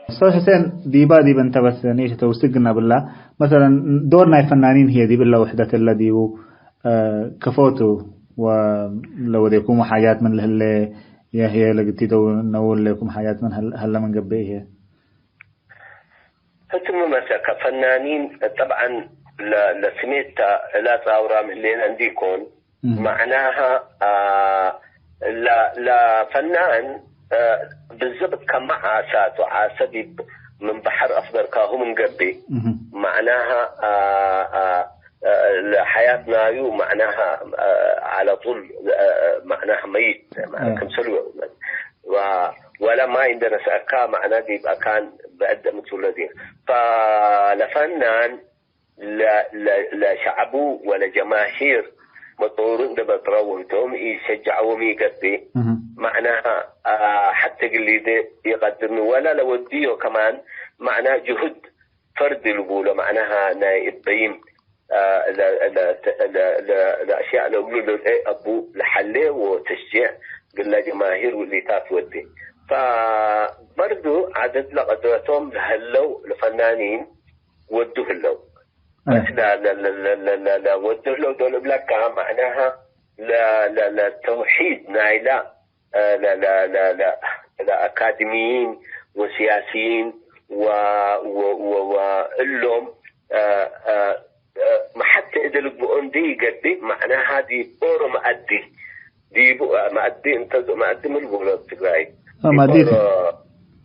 ኡስታዝ ሑሴን፣ ዲባ ዲብ እንተ በስ ኒሽ ተውስግ ነብላ፣ መሰለን ዶር ናይ ፈናኒን ህዬ ዲብ እለ ውሕደት እለ ዲቡ፣ እ፣ ከፎቱ ወለወዴኩም ሓጃት ምን ለህሌ፣ የህዬ ለግቲተው ነውሌኩም ሓጃት ምን ሀል-፣ ሀለ ምን ገብእ ህዬ? ህቱ ሚ መሰከ ፈናኒን ጠብዐን ለ-፣ ለስሜት ተ እላ ጻውራም ህሌነ እንዲኮን፣ እህ። መዕናሃ፣ አ፣ ለ-፣ ለፈናን፣ አ፣ ብዝብጥ ከመ ዓሳ ቱ፣ ዓሰ ዲብ ምን በሐር አፍገርካሁ ምን ገብእ፣ እህ። መዕናሃ፣ አ፣ አ፣ አ፣ ለሐያት ናዩ መዕናሃ፣ አ፣ ዐለ ጡል፣ አ፣ መዕናሃ መይት፣ አ። ክምሰል ወ-፣ ወ-፣ ወለ ማይ እንደ ነስአካ መዕና ዲብ አካን ብዕድ ምትውለዲን። ፈለፈናን ለ-፣ ለ-፣ ለሸዕቡ ወለጀማሂር መጦሩ እንደ በጥረው ህቶም ኢሸጀዐዎም ኢገብእ። እህ። መዕናሃ፣ አ፣ ሐቴ ግሊደ ኢቀድርኒ ወላ ለወድዮ ከማን መዕና ጅሁድ ፈርድ ልቡሎ መዕናሃ ናይ እበይም፣ አ፣ ለ-፣ ለ-፣ ለ-፣ ለ-፣ ለአሽያእ ለእግሉ ልርኤ አቡ ለሐሌ ወተሽጄዕ ግለ ጀማሂር ውሊታት ወዴ። ፈበርዱ ዐደድ ለቀድረቶም ለሀለው ለፈናኒን ወዱ ህለው። አይ። በስ ለ-፣ ለ-፣ ለወዱ ህለው ዶል እብለካ መዕናሃ ለ-፣ ለ-፣ ለተውሒድ ናይላ ለ-፣ ለ-፣ ለ-፣ ለ-፣ ለአካድሚይን ወሲያሲይን ወ-፣ ወ-፣ ወ-፣ ወእሎም፣ አ፣ አ፣ አ፣ መሐተ እደ ልግብኦ እንዲ ይገብእ፣ መዕናሃ ዲብ ኦሮ መአዲ፣ ዲቡ፣ አ፣ መአዲ እንተ፣ መአዲ ምን ልብሎ ትግራይ? አ፣ መአዲ። ዲብ ኦሮ፣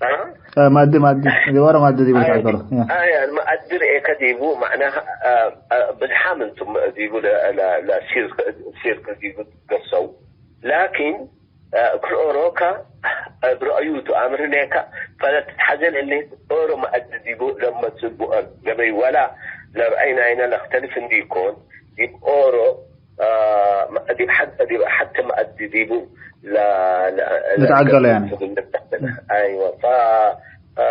አ? አ፣ መአዲ፣ መአዲ። ዲብ ኦሮ መአዲ ዲቡ አይ፣ ተአገሮ። ያ። አይ፣ መአዲ ርኤከ ዲቡ፣ መዕናሃ፣ አ፣ አ፣ ብዝሓም እንቱም ዲቡ ለ-፣ ለ-፣ ለሲር፣ ሲር ዲቡ ገሰው። ላኪን፣ አ፣ ክልኦሮከ እብ ረአዩ ቱ አምር ሌከ፣ ፈለትትሐዘን ህሌት ኦሮ መአዲ ዲቡ ለመጽእ ቡአን ገበይ ወላ ለርአይ ናይነ ለክተልፍ እንዲኮን፣ ዲብ ኦሮ፣ አ፣ ዲብ ሐ-፣ ዲብ ሐቲ መአዲ ዲቡ ለ-፣ ለ-፣ ልትዐገሎ ያኒ። አይወ። ፈ-፣ አ፣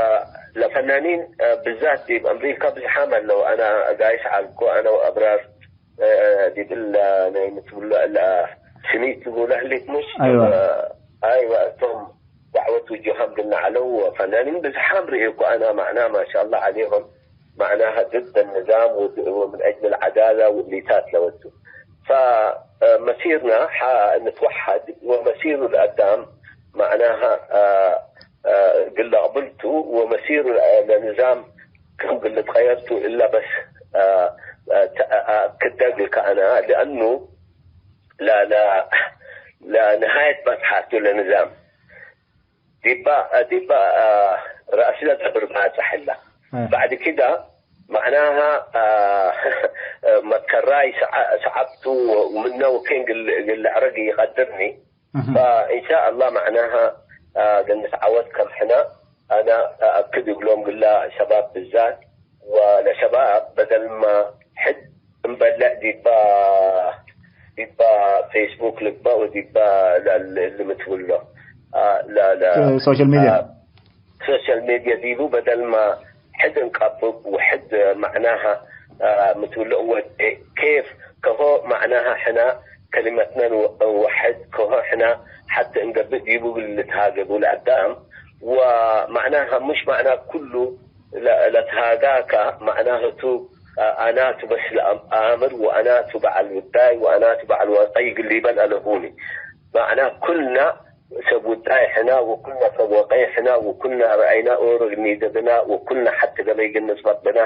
ለፈናኒን፣ አ፣ ብዛት ዲብ አምሪካ ብዝሓም አለው። አነ ጋይስ ዐልኮ፣ አነ ወአብራር እ፣ ዲብ እለ ናይ ምትብሎ እለ ስኒት ልቡለ ህሌት ሙሽ? አይዋ። እ፣ አይዋ፣ እቶም ዳዕወት ውጆሃም ግና ዐለው ወፈናኒን ብዝሓም ርኤኩ አና፣ መዕና ማሻአላህ ዐሌሆም፣ መዕናሃ ድድ ንዛም ወድ-፣ ወምን አጅል ዐዳላ ውሊታት ለወዱ። ፈ፣ እ፣ መሲርና ሐ ንትወሐድ ወመሲሩ ለአዳም መዕናሃ፣ እ፣ እ፣ እግል ለአቅብል ቱ ወመሲሩ ለንዛም ክም እግል ልትቀየር ቱ እለ በስ፣ እ፣ እ፣ ተ-፣ እ፣ አክደ እግልከ አነ፣ ለአኑ ለ-፣ ለ-፣ ለንሃየት በጽሐ ቱ ለንዛም ዲባ፣ ዲባ፣ እ፣ ረአስለ ደብር ባጽሕ እለ። እ። ባዕድ ክደ መዕናሃ፣ እ፣ መትከራይ ሰዓ-፣ ሰዓብቱ ወምነ ወኬን እግል፣ እግል ልዕረግ ኢቀድርኒ። እህ። ፈኢንሻአላህ መዕናሃ፣ አ፣ ገነት ዐወት ከም ሕነ፣ አነ አክድ እግሎም ግላ ሸባብ ብዛት፣ ወለሸባብ በደልማ ሕድ እንበልዕ ዲባ፣ ዲባ ፌስቡክ ልግበእ ወዲባ ለ-፣ ለ-፣ ልምትብሎ፣ አ፣ ለ-፣ ለ-፣ ሶሻል ሚዲያ። አ፣ ሶሻል ሜድየ ዲቡ በደልመ ሕድ እንቀብብ ወሕድ መዕናሀ፣ አ፣ ምትብሎ እወዴ። ኬፍ ከሆ መዕናሀ ሕነ ከሊመትነ እንወ-፣ እንወሕድ ከሆ ሕነ ሐቴ እንገብእ ዲቡ እግል ልትሃገቡ ለአዳም ወመዕናሀ ሙሽ መዕና ኩሉ ለ-፣ ለትሃጋከ መዕናሁ ቱ፣ አ-፣ አናቱ በስ ለአም-፣ አምር ወአናቱ በዐል ውዳይ ወአናቱ በዐል ወቀይ እግል ሊበል አለቡኒ። መዕና ኩልነ ሰብ ውዳይ ሕነ ወኩልነ ሰብ ወቀይ ሕነ ወኩልነ ረአይነ ኦሮ እግል ኒደብነ ወኩልነ ሐቲ ገበይ እግል ንጽበጥ ብነ፣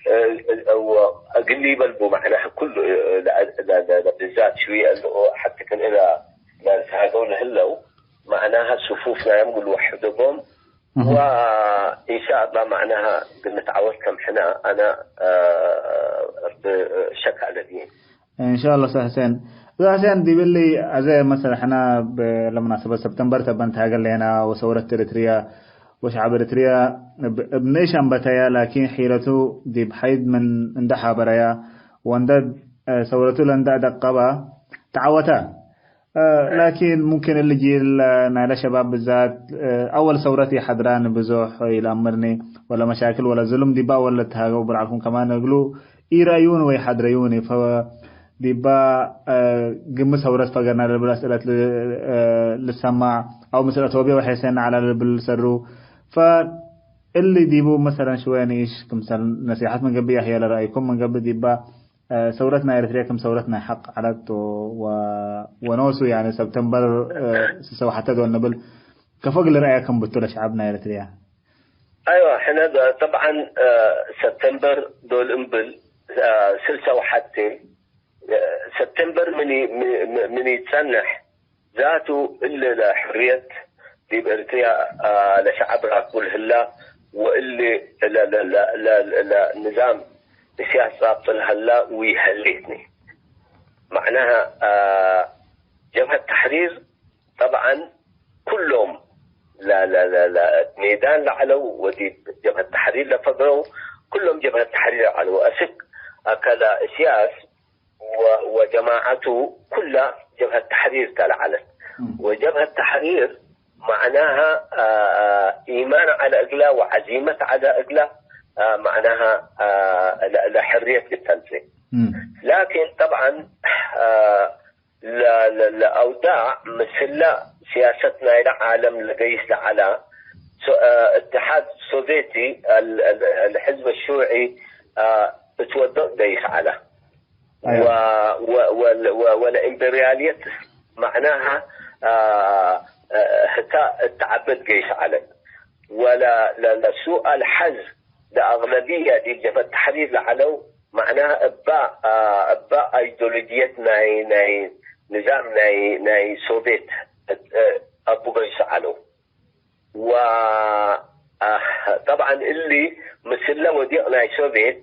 እ፣ እ፣ ወእግል ሊበል ቡ መዕናህ ኩሉ፣ እ፣ ለ-፣ ለ-፣ ለ-፣ ለብዛት ሽውየ እለ ሐቲ ክልኤ ለ-፣ ለልትሃገው ለህለው መዕናህ ስፉፍ ናዮም እግል ወሕዶ ቦም እህ። ወኢንሻአላህ መዕናህ እግል ንትዓወት ከም ሕነ አነ፣ እ፣ እብ ሸክ አለብዬ። እንሻአላህ ኡስታዝ ሕሴን። ኡስታዝ ሕሴን ዲብሊ፣ አዜ መሰል ሕና እብ ለመናሰበት ሰብተምበር ተበ ንትሃገ ሌና ወሰውረት ኤሪትርያ ወሸዐብ ኤሪትርያ እብ፣ እብ ንእሽ አንበተያ፣ ላኪን ሒለቱ ዲብ ሐይድ ምን እንደ ሐበረያ ወእንደ፣ እ፣ ሰውረቱ ለእንደ አደቀባ ተዐወተ። እ፣ ላኪን ሙምኪን እሊ ጂል ናይለ ሸባብ ብዛት፣ እ፣ አወል ሰውረት ኢሐድራኒ ብዞሕ ኢለአምርኒ፣ ወለ መሻክል ወለ ዝሉም ዲባ አወል ለትሃገው ብርዓልኩም ከማን እግሉ ኢረአዩኒ ወይ ሐድረዩኒ። ፈ ዲባ፣ እ፣ ግምት ሰውረት ፈገርና ለልብል አስእለት ል-፣ እ፣ ልሰማዕ፣ አው ምስል አቶብየ ወሐይሰና ዐላ ለልብል ሰሩ። ፈእሊ ዲቡ መሰለን ሽወየ ንኢሽ ክምሰል ነሲሐት ምን ገብእ፣ አህየ ለረአይኩም ምን ገብእ ዲባ፣ እ፣ ሰውረት ናይ ኤሪትርየ ክም ሰውረት ናይ ሐቅ ዐለት ወ-፣ ወኖሱ፣ ያኒ ሰብተምበር፣ እ፣ ስሰው ሐተ ዶል ንብል ከፎ እግል ረአየ ክም ብቱ ለሸዐብ ናይ ኤሪትርየ። አይወ፣ ሕነ ጠብዓን፣ እ፣ ሰብተምበር ዶል እምብል፣ እ፣ ስልሰው ሐቴ፣ እ፣ ሰብተምበር ምን ኢ-፣ ም-፣ ም-፣ ምን ኢትጸንሕ ዛቱ እሊ ለሕርየት ዲብ ኤሪትርያ፣ አ፣ ለሸዐብ ራክቡ ለህላ ወእሊ ለ-፣ ለ-፣ ለ-፣ ለ-፣ ለ-፣ ለንዛም እስያስ ጻብጥ ለሀላ ወኢሀሌትኒ። መዕናሀ፣ አ፣ ጀብሀት ተሕሪር ጠብዓን ኩሎም ለ-፣ ለ-፣ ለ-፣ ለ-፣ ሜዳን ለዐለው ወዲብ ጀብሀት ተሕሪር ለፈግረው ኩሎም ጀብሀት ተሕሪር ዐለው። አስክ አከለ እስያስ ወጀማዐቱ ኩላ ጀብሀት ተሕሪር ተ ለዐለት። ወጀብሀት ተሕሪር መዕናሃ፣ አ፣ ኢማን ዐለ እግላ ወዐዚመት ዐለ እግላ፣ አ፣ መዕናሃ፣ አ፣ ለ-፣ ለሕርየት ልተንሴ። ላኪን ጠብዓን፣ አ፣ ለ-፣ ለ-፣ ለአውዳዕ ምስለ ሲያሰት ናይለ ዓለም ለገይስ ለዐላ፣ ሶ-፣ አ፣ እትሓድ ሶቬቲ፣ አል-፣ አል-፣ አልሕዝብ ሹዒ፣ አ፣ እትወድቅ ገይስ ዐላ። ወ-፣ ወ-፣ ወ-፣ ወ-፣ ወለኢምፔርያልየት መዕናሃ፣ አ፣ አ፣ ህታ እት ዐበድ ገይስ ዐለት። ወለ-፣ ለ-፣ ለሱአል ሐዝ ለአግለብየ ዲብ ጀብሀት ተሕሪር ለዐለው መዕናሃ እባ፣ አ፣ እባ አይዲዮሎጅየት ናይ፣ ናይ ንዛም ናይ፣ ናይ ሶቬት እት-፣ አ፣ አቡ ገይስ ዐለው። ወ-፣ አ፣ ጠብዓን እሊ ምስለ ወዲቅ ናይ ሶቬት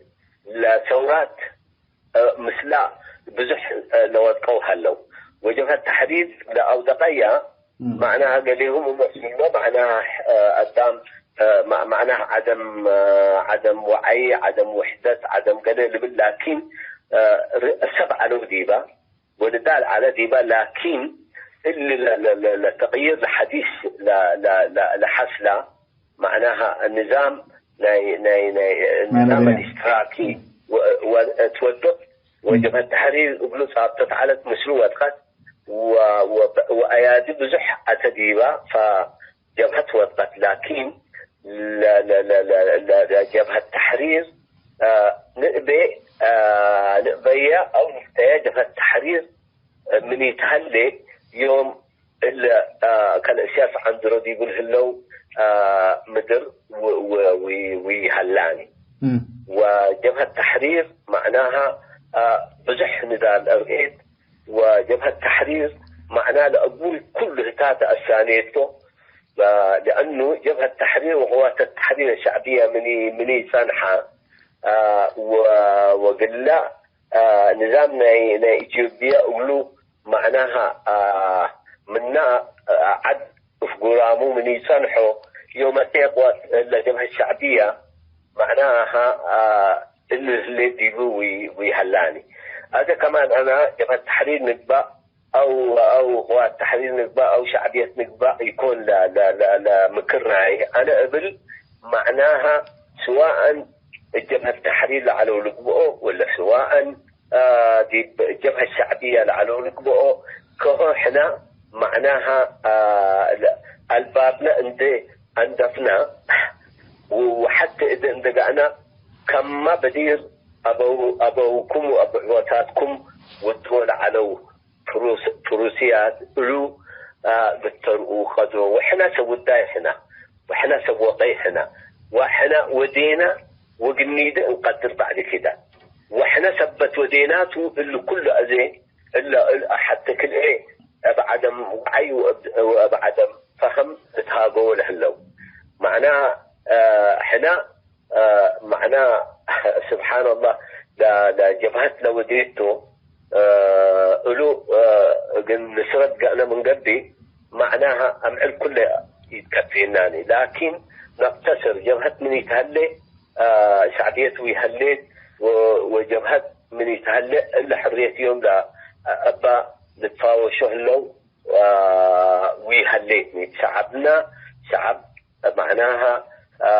ለሰውራት፣ እ፣ ምስላ ብዙሕ፣ እ፣ ለወድቀው ሀለው። ወጀብሀት ተሕሪር ለአውደቀያ፣ መዕናሃ ገሌሁም እመስልኖ፣ መዕናሃ፣ እ፣ አዳም፣ እ፣ መ-፣ መዕናሃ ዐደም፣ እ፣ ዐደም ወዐይ፣ ዐደም ውሕደት፣ ዐደም ገሌ ልብል፣ ላኪን፣ እ፣ ር-፣ ሰብ ዐለው ዲባ። ወንዳል ዐለ ዲበ፣ ላኪን እሊ ለ-፣ ለ-፣ ለ-፣ ለተቅይር ለሐዲስ ለ-፣ ለ-፣ ለ-፣ ለሐስላ፣ መዕናሃ ንዛም ናይ፣ ናይ፣ ናይ፣ ንዛም ማለብያ። አልእሽትራኪ ወ-፣ ወ-፣ ትወድቅ፣ ወጀብሀት ተሕሪር እግሉ ጻብጠት ዐለት ምስሉ ወድቀት፣ ወ-፣ ወ-፣ ወአያዲ ብዙሕ አተ ዲባ፣ ፈ-፣ ጀብሀት ወድቀት፣ ላኪን ለ-፣ ለ-፣ ለ-፣ ለ-፣ ለ-፣ ለጀብሀት ተሕሪር፣ አ፣ ንእቤ፣ አ፣ ንእበየ አው ንፍተየ ጀብሀት ተሕሪር ምን ኢተሀሌ ዮም እለ፣ አ፣ ከልእስያስ ዐንድሮ ዲቡ ለህለው፣ አ፣ ምድር ው-፣ ው-፣ ዊ-፣ ዊሀላኒ። እም። ወጀብሀት ተሕሪር መዕናሃ፣ አ፣ ብዙሕ ንዳል አርኤት፣ ወጀብሀት ተሕሪር መዕና ለአቡይ ኩሉ ህታተ አሳኔቶ፣ ለአኑ ጀብሀት ተሕሪር ወቅዋተት ተሕሪር ሸዕብየ ምን ኢ-፣ ምን ኢጸንሐ፣ አ፣ ወ-፣ ወግላ፣ አ፣ ንዛም ናይ፣ ናይ ኢትዮጵየ እግሉ መዕናሃ፣ አ፣ ምና፣ አ፣ ዐድ እፍ ጉራሙ ምን ኢጸንሖ፣ ዮም አቴ ቅዋት ለጀብሀት ሸዕብየ መዕናሃ፣ አ፣ እሊ ህሌት ዲቡ ዊ-፣ ዊሀላኒ። አዜ ከማን አና ጀብሀት ተሕሪር ንግባእ አው፣ አው ቅዋት ተሕሪር ንግባእ አው ሸዕብየት ንግባእ ኢኮን ለ-፣ ለ-፣ ለ-፣ ለምክር ናይ። አነ እብል መዕናሃ ስዋአን እብ ጀብሀት ተሕሪር ለዐለው ልግብኦ ወለ ስዋአን፣ አ፣ ዲብ ጀብሀት ሸዕብየ ለዐለው ልግብኦ ከሆ ሕነ መዕናሃ፣ አ፣ ለ-፣ አልባብነ እንዴ አንደፍነ ወ-፣ ወሐቴ እደ እንዴ ገአነ ከመ በዲር አበው-፣ አበውኩም ወአብዕቦታትኩም ወድዎ ለዐለው ፕሩስ-፣ ፕሩስያት እሉ፣ አ፣ ልተርኡ ቀድሮ። ወሕነ ሰብ ውዳይ ሕነ፣ ወሕነ ሰብ ወቀይ ሕነ፣ ወሕነ ወዴነ ወግኒደ እንቀድር ባዕድ ኪደ። ወሕነ ሰበት ወዴናቱ እሊ ኩሉ አዜ እለ፣ እለ ሐቴ ክልኤ እብ ዐደም ወዐይ ወእብ፣ ወእብ ዐደም ፈህም ልትሃገዎ ለህለው። መዕና፣ አ፣ ሕነ አ፣ መዕና፣ ስብሓንላህ፣ ለ-፣ ለጀብሀት ለወዴቱ፣ አ፣ እሉ፣ አ፣ እግል ንስረት ገእነ ምን ገብእ፣ መዕናሃ አምዕል ኩለ ኢትከፌናኒ። ላኪን፣ ነቅተስር፣ ጀብሀት ምን ኢተሀሌ፣ አ፣ ሸዕብየት ወኢሀሌት፣ ወ-፣ ወጀብሀት ምን ኢተሀሌ፣ እለ ሕርየት ዮም ለአባ ልትፋወሾ ህለው፣ አ፣ ወኢሀሌትኒ። ሸዐብና ሸዐብ መዕናሃ፣ አ፣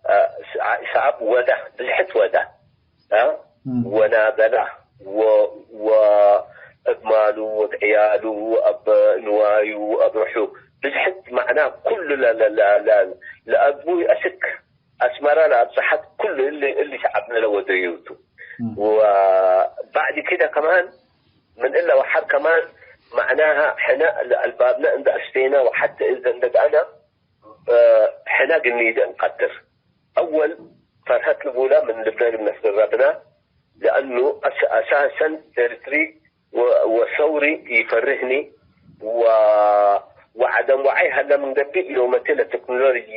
አ፣ ሸ-፣ ሸዐብ ወደ፣ ብዝሕት ወደ፣ አ፣ እም። ወናደላ፣ ወ-፣ ወእብ ማሉ፣ ወእብ ዕያሉ፣ ወእብ ንዋዩ፣ ወእብ ርሑ፣ ብዝሕት መዕና ኩሉ ለ-፣ ለ-፣ ለ-፣ ለ-፣ ለአግቡይ አስክ አስመረ ለአብጸሐት ኩሉ እሊ፣ እሊ ሸዐብነ ለወደዩ ቱ። እም። ወባዕድ ክደ ከማን፣ ምን እለ ወሐር ከማን፣ መዕናሃ፣ ሕነ ለአልባብነ እንደ አስፌነ ወሐቴ እዘ እንደ ገአነ፣ እ፣ ሕነ ግኒደ እንቀድር። አወል ፈርሀት ልቡለ ምን ልብነ እግል ነስግረብነ፣ ለአኑ አስ-፣ አሳሰን ኤሪትሪ ወ-፣ ወሰውሪ ኢፈርህኒ፣ ወ-፣ ወዐደም ወዐይ ሀለ ምን ገብእ፣ ዮመቴ ለቴክኖሎጂ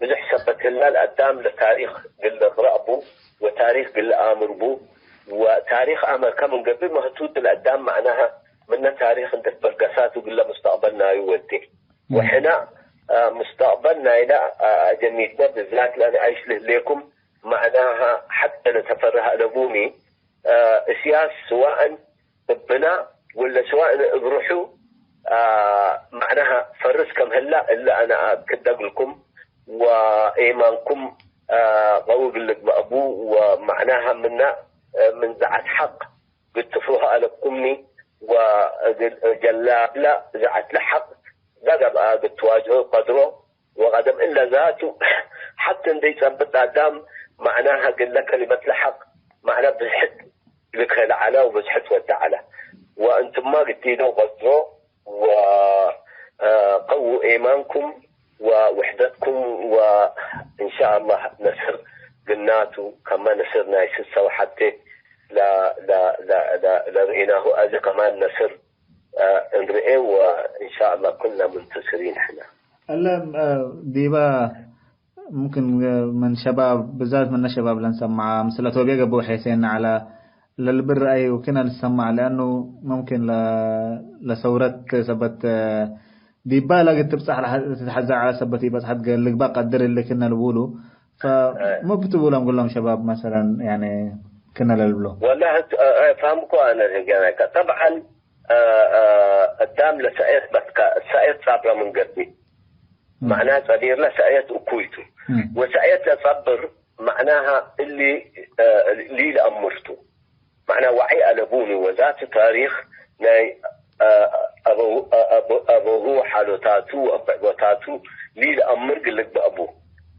ብዙሕ ሰበት ህላ፣ ለአዳም ለታሪክ እግል ልቅረእ ቡ ወታሪክ እግል ለአምር ቡ፣ ወታሪክ አመርከ ምን ገብእ፣ መህቱት ለአዳም መዕናሃ ምነ ታሪክ እንዴ ትበገሳቱ እግለ ሙስተቅበል ናዩ ወዴ። ወሕነ፣ አ፣ ሙስተቅበል ናይለ፣ አ፣ አጀኒትነ ብዛት ለነአይሽ ለህሌኩም፣ መዕናሃ ሐቴ ለተፈርህ አለቡሚ፣ እስያስ ስዋእን እብና ወለ ስዋእን እብ ሩሑ፣ አ፣ መዕናሃ ፈርስ ከም ህላ እለ አነ አክድ እግልኩም ወኤማንኩም፣ አ፣ ቀዊ እግል ልግበእ ቡ ወመዕናሃ ምና፣ አ፣ ምን ዘዐት ሐቅ ግትፉህ አለብኩምኒ ወእግል ጀላብላ ዘዐት ለሐቅ ለገብአ ግትዋጅሆ ቀድሮ ወቀደም እለ ዛቱ ሐቲ እንዴ ኢጸብጥ አዳም መዕናሃ እግለ ከሊመት ለሐቅ መዕና ብዝሕት ልክሄ ለዐለ ወብዝሕት ወደ ዐለ። ወእንቱማ ግዲዶ ቀድሮ ወ፣ አ፣ ቀዉ ኤማንኩም ወውሕደትኩም ወእንሻአላህ ነስር ግናቱ ከመ ነስር ናይ ስሰው ሐቴ ለ፣ ለ፣ ለ፣ ለ፣ ለርኢናሁ አዜ ከማን ነስር አ፣ እንርኤ ወእንሻአላህ ኩልና ሙንተስሪን ሕነ። እለ፣ አ፣ ዲበ ሙምክን ምን ሸባብ፣ ብዛት ምነ ሸባብ ለንሰምዐ፣ ምስለ ቶብየ ገብኡ ሔሴነ ዐለ፣ ለልብል ረአይ ወክነ ልሰማዕ፣ ለአኑ ሙምክን ለ፣ ለሰውረት ሰበት ዲባ ለግትብጻሕ ለሐ፣ ትትሐዜ ዐለ ሰበት ኢበጽሐት ገ፣ ልግባእ ቀድር እሊ ክነ ልቡሉ። ፈ፣ አይ። ሙ ብትቡሎም ግሎም ሸባብ መሰለን፣ ያኒ ክነ ለልብሎ? ወላሂ፣ እ፣ እ፣ ፋህምኮ አነ ህገናይካ። ጠብዓን፣ እ፣ እ፣ እዳም ለሰእየት በትካ፣ ሰእየት ጻብረ ምን ገብእ። እም። መዕናሃ ጸቢርለ ሰእየት እኩይ ቱ። እም። ወሰእየት ለጸብር መዕናሃ እሊ፣ እ፣ ሊለአምር ቱ። መዕና ዋዒ አለቡኒ ወዛቲ ታሪክ ናይ፣ አ፣ አበው-፣ አ፣ አበ-፣ አበሁ ሓሎታቱ ወአብዕቦታቱ ሊለአምር ግልግ በአቡ።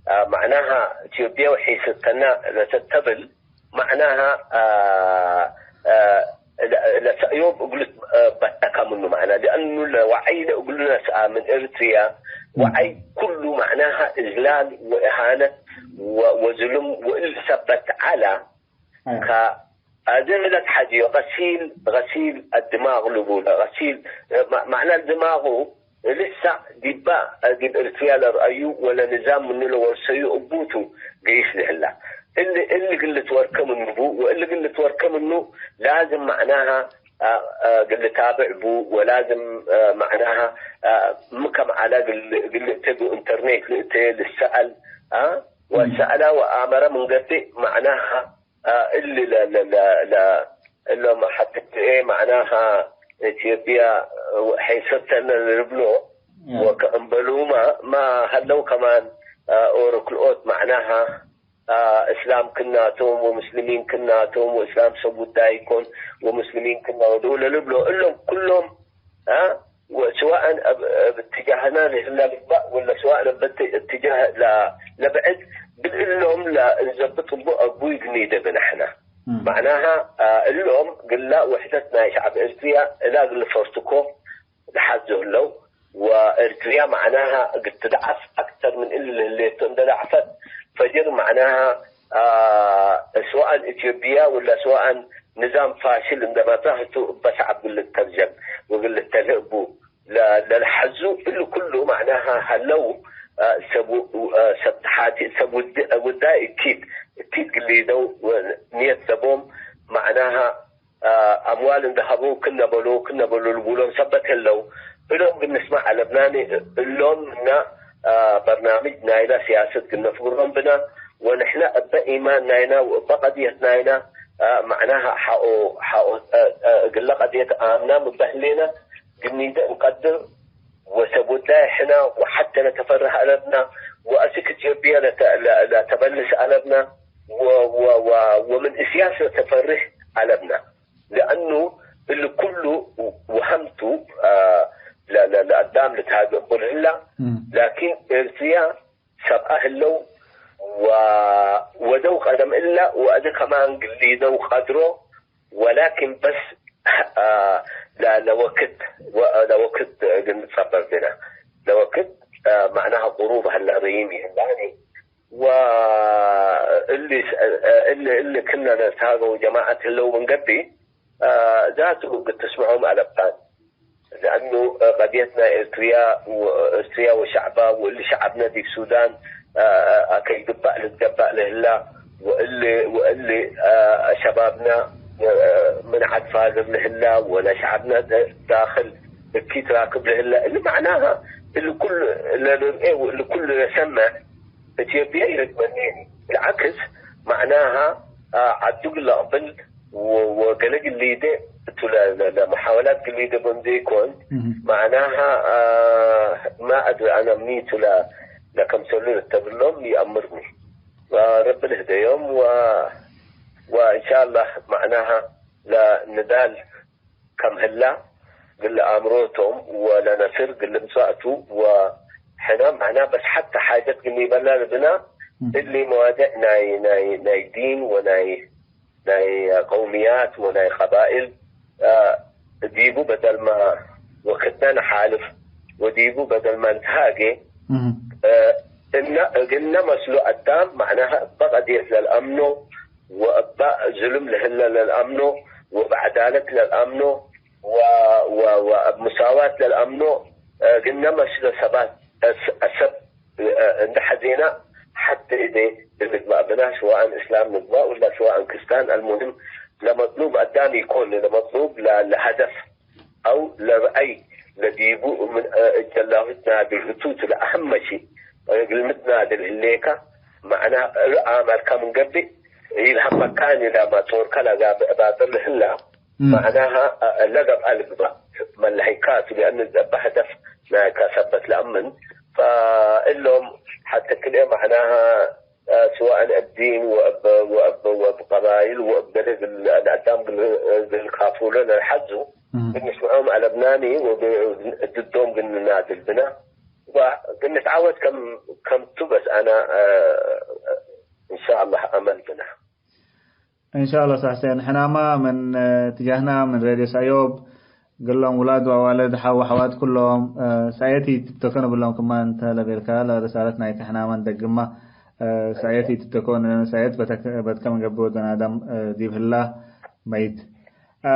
አ፣ መዕናሃ ኢትዮጵያ ወሒሰተና ለተተብል መዕናሃ፣ አ፣ አ፣ ለ-፣ ለሰእዮብ እግሉ፣ አ፣ በተካ ምኑ መዕና። ለአኑ ለዋዓይ ለእግሉ ነስአ ምን ኤርትርያ፣ እም። ዋዓይ ኩሉ መዕናሃ እዝላል ወእሃነት ወ-፣ ወዝሉም ወእል ሰበት ዐላ። አይ። ከ-፣ አዜ ለትሐጅዮ ገሲል፣ ገሲል አድማግ ልቡለ። ገሲል፣ ማ-፣ ማዕና ድማጉ ልሳዕ ዲባ ዲብ ኤርትርያ ለርአዩ ወለ ንዛም ምኑ ለወርሰዩ እቡ ቱ ገይስ ለህላ። እሊ፣ እሊ እግል ልትወርከ ምኑ ቡ፣ ወእሊ እግል ልትወርከ ምኑ ላዝም መዕናሃ፣ አ፣ አ፣ እግል ልታብዕ ቡ፣ ወላዝም፣ አ፣ መዕናሃ፣ አ፣ ሚ ከም ዐለ እግል፣ እግል ልእቴ ቡ ኢንተርኔት ልእቴ ልሰአል፣ አ፣ ወሰአላ ወአመረ ምን ገብእ መዕናሃ፣ አ፣ እሊ ለ-፣ ለ-፣ ለ-፣ ለ-፣ እሎም ሐትትኤ መዕናሃ ኢትዮጵያ ሐይሰተነ ልብሎ እም። ወከእምበሉማ ማ ሀለው ከማን፣ አ፣ ኦሮ ክልኦት መዕናሃ፣ አ፣ እስላም ክናቶም ወሙስሊሚን ክናቶም ወእስላም ሰብ ውዳይ ኢኮን ወሙስሊሚን ክና ወደው ለልብሎ እሎም ኩሎም አ፣ ወስዋእን እብ፣ እብ እትጃህና ለህላ ልግባእ ወለ ስዋእን እብ እት-፣ እትጃህ ለ-፣ ለብዕድ፣ እግል እሎም ለእንዘብጥ እቡ አግቡይ ግኒደ ብነ ሕነ። እም። መዕናሃ፣ አ፣ እሎም ግላ ውሕደት ናይ ሸዕብ ኤርትርያ እላ እግል ፈርትኮ ለሓዙ ህለው፣ ወኤርትርያ መዕናሃ እግል ትድዓፍ አክተር ምን እሊ ለህሌቶ እንደ ደዓፈት፣ ፈጅር መዕናሃ፣ አ፣ ስዋእን ኢትዮጵያ ወለ ስዋእን ንዛም ፋሽል እንደ መጽአ ህቱ እበ ሸዕብ እግል ልተርጀም ወእግል ልተልህ እቡ። ለ-፣ ለልሐዙ እሊ ኩሉ መዕናሃ ሀለው፣ አ፣ ሰብ ው-፣ አ፣ ሰብ ተሓቲ፣ ሰብ ውድ-፣ ውዳይ እኪት፣ እኪት ግሊደው ወንየት ለቦም መዕናሃ፣ አ፣ አምዋል እንደ ሀበው ክነ በሎ፣ ክነ በሎ ልቡሎም ሰበት ህለው። እሎም ግን ንስማዕ አለብናኒ፣ እሎም ምና፣ አ፣ በርናምጅ ናይና ሲያሰት ግን ነፍግሮም ብና፣ ወንሕነ እበ ኢማን ናይና ወእበ ቀድየት ናይና፣ አ፣ መዕናሃ ሐኦ፣ ሐኦ፣ አ፣ አ፣ እግለ ቀድየት አምናም እበ ህሌና፣ ግኒደ እንቀድር ወሰብ ውዳይ ሕና ወሐቴ ለተፈርህ አለብና ወአስክ ኢትዮጵያ ለተ-፣ ለ-፣ ለተበልስ አለብና ወ-፣ ወ-፣ ወ-፣ ወምን እስያስ ለተፈርህ አለብና። ለአኑ እሊ ኩሉ ወሀምቱ፣ አ፣ ለ-፣ ለ-፣ ለአዳም ልትሃገ እቡ ለህላ፣ እም። ላኪን ኤርትርያ ሰብአ ህለው ወ-፣ ወደው ቀደም እላ ወአዜ ከማን ግሊደው ቀድሮ ወላኪን በስ፣ አ፣ ለ-፣ ለወክድ ወ-፣ ለወክድ እግል ንጸበር ብነ። ለወክድ፣ አ፣ መዕናሃ ቅሩብ ሀለ ርኢም ይህላኒ። ወእሊ ስ-፣ አ፣ እሊ፣ እሊ ክነ ለልትሃገው ጀማዐት ህለው ምን ገብእ፣ አ፣ ዛቱ እግል ትስምዖም አለብታን። ለአኑ ቀድየት ናይ ኤርትርያ ወ-፣ ኤርትርያ ወሸዕባ ወእሊ ሸዐብነ ዲብ ሱዳን፣ አ፣ አ፣ ከይግባእ ልትገባእ ለህላ ወእሊ፣ ወእሊ፣ አ፣ ሸባብነ፣ አ፣ ምን ዐድ ፋግር ለህላ ወለ ሸዐብነ ደ-፣ ዳክል እኪት ራክብ ለህላ። እሊ መዕናሃ እሊ ኩሉ ለንርኤ ወእሊ ኩሉ ለሰምዕ ኢትዮጵያ ኢልትመኔኒ። ብልዓክስ መዕናሃ፣ አ፣ ዐዱ እግል ለአቅብል ወ-፣ ወገሌ ግሊዴ እቱ ለ-፣ ለ-፣ ለመሓወላት ግሊዴ ቦም ዘይኮን፣ እህ። መዕናሃ፣ አ፣ ማ አድሪ አነ ሚቱ ለ-፣ ለከምሰሉ ልተብሎም ይአምርኒ። ወረቢ ልህደዮም ወ-፣ ወእንሻአላህ መዕናሃ ለንዳል ከም ህላ፣ እግል አእምሮቶም ወለነስር እግል ልምጸእ ቱ፣ ወሕነ መዕና በስ ሐተ ሓጀት እግል ኒበላ ልብና፣ እም። እሊ መዋድዕ ናይ፣ ናይ፣ ናይ ዲን ወናይ፣ ናይ ቀውምያት ወናይ ቀባይል፣ አ፣ ዲቡ በደልመ ወክድነ ነሓልፍ ወዲቡ በደልመ ንትሃጌ፣ እም። አ፣ እነ፣ እግልነ መስሎ አዳም መዕናሀ እበ ቀድየት ለልአምኖ ወእበ ዝሉም ለህለ ለልአምኖ ወእብ ዐዳለት ለልአምኖ ወ-፣ ወ-፣ ወእብ ሙሳዋት ለልአምኖ፣ እ፣ ግነ መስሎ ሰባት፣ እ፣ ስ-፣ እ፣ ሰብ፣ እ፣ እንዴ ሐዜና ሐቴ እዴ እንግባእ ብና፣ ስዋእን እስላም ንግባእ ወላ ስዋእን ክስታን፣ አልሙሂም ለመጥሉብ አዳም ኢኮን፣ ለመጥሉብ ለ-፣ ለሀደፍ አው ለረአይ ለዲቡ ምን፣ እ፣ እጀላሁ ትናድል ህቱ ቱ ለአሀመ ሺ፣ እ፣ እግል ምትናድል ህሌከ፣ መዕና እብ አመልከ ምን ገብእ ኢልሀመካኒ ለመ ጾርከ ለጋብእ ባጥር ለህላ፣ እም። መዕናሃ፣ አ፣ ለገብአ ልግባእ መለሀይካቱ፣ ለአን እበ ሀደፍ ናይከ ሰበት ለአምን። ፈእሎም ሐቴ ክልኤ መዕናሃ፣ አ፣ ስዋእን እብ ዲን ወእብ፣ ወእብ፣ ወእብ ቀባይል ወእብ ገሌ እግል ለአዳም እግል፣ እግል ካፉሎ ለልሐዙ፣ እም። እግል ንስምዖም አለብናኒ ወእብ ድዶም እግል ንናድል ብና። ወእግል ንትዓወት ከም፣ ከምቱ በስ አነ፣ አ፣ እንሻአላህ አመል ብና። እንሻአላህ ሳሕሴን፣ ሕናማ ምን ትጃህና ምን ሬድዮ ሳዮብ፣ ግሎም ውላድ ወአዋልድ፣ ሐው ወሐዋት ኩሎም፣ እ፣ ሳየት ኢትብተኮ ንብሎም። ክማ እንተ ለቤልካ ለርሳለት ናይከ ሕናማ እንደግማ፣ እ፣ ሳየት ኢትብተኮ፣ ሳየት በተክ-፣ በትከ ምን ገብእ ወደን አዳም፣ እ፣ ዲብ ህላ መይት። እ፣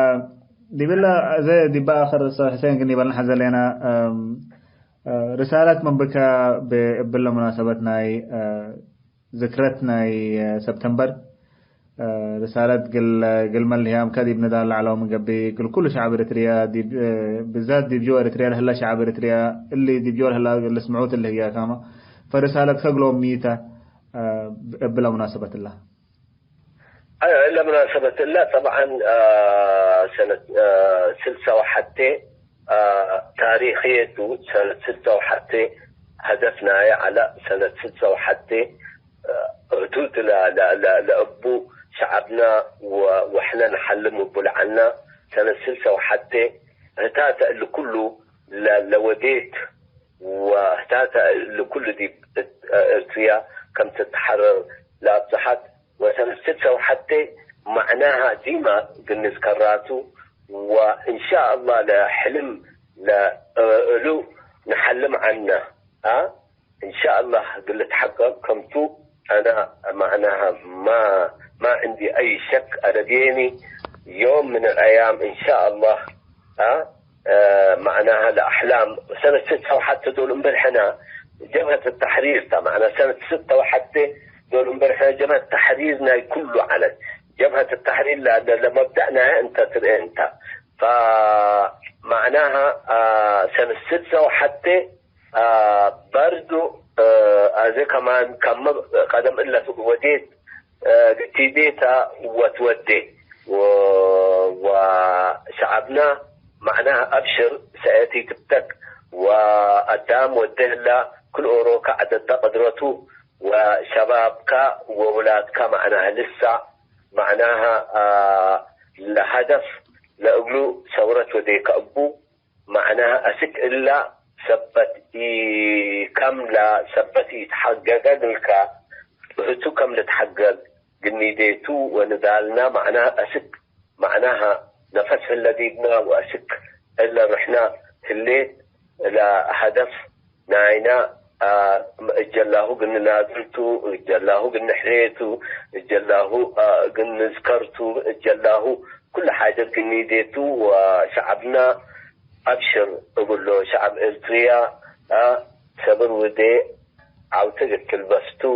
ዲብለ አዜ ዲበ አክር ሶ ሕሴን ግን ይበል ነሐዘ ሌና፣ እም፣ እ፣ ርሳለት ምን ብከ ብ-፣ እብለ ሙናሰበት ናይ፣ እ፣ ዝክረት ናይ ሰብተምበር፣ እ፣ ርሳለት ግል፣ ግል መልህያምከ ዲብ ንዳል ለዐለው ምን ገብእ፣ እግል ኩሉ ሸዐብ ኤረትርያ፣ ዲብ፣ እ፣ ብዛት ዲብ ጀው ኤረትርያ ለህለ ሸዐብ ኤረትርያ፣ እሊ ዲብ ጀው ለህለ እግል ልስምዑት እሊ ህግያካመ፣ ፈርሳለትከ እግሎም ሚ ተ፣ እ፣ እብለ ሙናሰበት እላ። አይ፣ እለ ሙናሰበት እለ፣ ጠብዓን፣ አ፣ ሰነት፣ አ፣ ስልሳ ወሐቴ፣ አ፣ ታሪኽየቱ ሰነት ስልሳ ወሐቴ፣ ሀደፍ ናየ ዐለ ሰነት ስልሳ ወሐቴ፣ አ፣ ህቱት ለ-፣ ለ-፣ ለ-፣ ለእቡ ሸዐብና ወ-፣ ወሕነ ነሐልም እቡ ለዐልና ሰነት ስልሳ ወሐቴ፣ ህታተ እሊ ኩሉ ለ-፣ ለወዴት ወህታተ እሊ ኩሉ ዲብ እት-፣ ኤርትርያ ከም ትትሐረር ለአብጽሐት ወሰነት ስልሳ ወሐቴ መዕናሃ ዲማ እግል ንዝከራቱ ወእንሻአላህ ለሕልም ለእሉ ነሐልም ዐልነ። አ፣ እንሻአላህ እግል ልትሐቀቅ ከምቱ አነ መዕናሃ ማ፣ ማ ዕንዲ አይ ሸክ አለብየኒ። ዮም ምን አልአያም እንሻአላህ አ፣ አ፣ መዕናሃ ለአሕላም ሰነት ስተ ወሐቴ ዶል እምበል ሕነ ጀብሀት ተሕሪር ተ፣ መዕና ሰነት ስተ ወሐቴ ዶል እምበል ሕነ ጀብሀት ተሕሪር ናይ ኩሉ ዐለት። ጀብሀት ተሕሪር ለ-፣ ለ-፣ ለመብደእ ናያ እንተ ትርኤ እንተ። ፈመዕናሃ፣ አ፣ ሰነት ስተ ወሐቴ፣ አ፣ በርዱ፣ አ፣ አዜ ከማን ከመ ቀደም እለ ወዴት እ፣ ግቲዴታ ወትወዴ ወ-፣ ወሸዐብና መዕናህ አብሽር ሰአየት ኢትብተክ ወአዳም ወዴ ህላ ክል ኦሮከ ዐደደ ቅድረቱ ወሸባብከ ወውላድከ መዕናህ ልሳዕ መዕናህ፣ አ፣ ለሀደፍ ለእግሉ ሰውረት ወዴከ እቡ። መዕናህ አስክ እላ ሰበት ኢ-፣ ከም ለሰበት ኢትሐገገ እግልከ፣ እህቱ ከም ልትሐገግ ግኒዴቱ ወንዳልና መዕናህ አስክ፣ መዕናህ ነፈስ ህለ ዲብና ወአስክ እለ ርሕና ህሌት ለሀደፍ ናይና፣ አ፣ እጀላሁ እግል ንናድል ቱ፣ እጀላሁ እግል ንሕሬ ቱ፣ እጀላሁ፣ አ፣ እግል ንዝከር ቱ፣ እጀላሁ ኩሉ ሓጀት እግል ኒዴ ቱ፣ ወሸዐብና አብሽር እግሎ፣ ሸዐብ ኤርትርያ፣ አ፣ ሰብር ውዴ፣ ዐውቲ እግል ትልበስ ቱ፣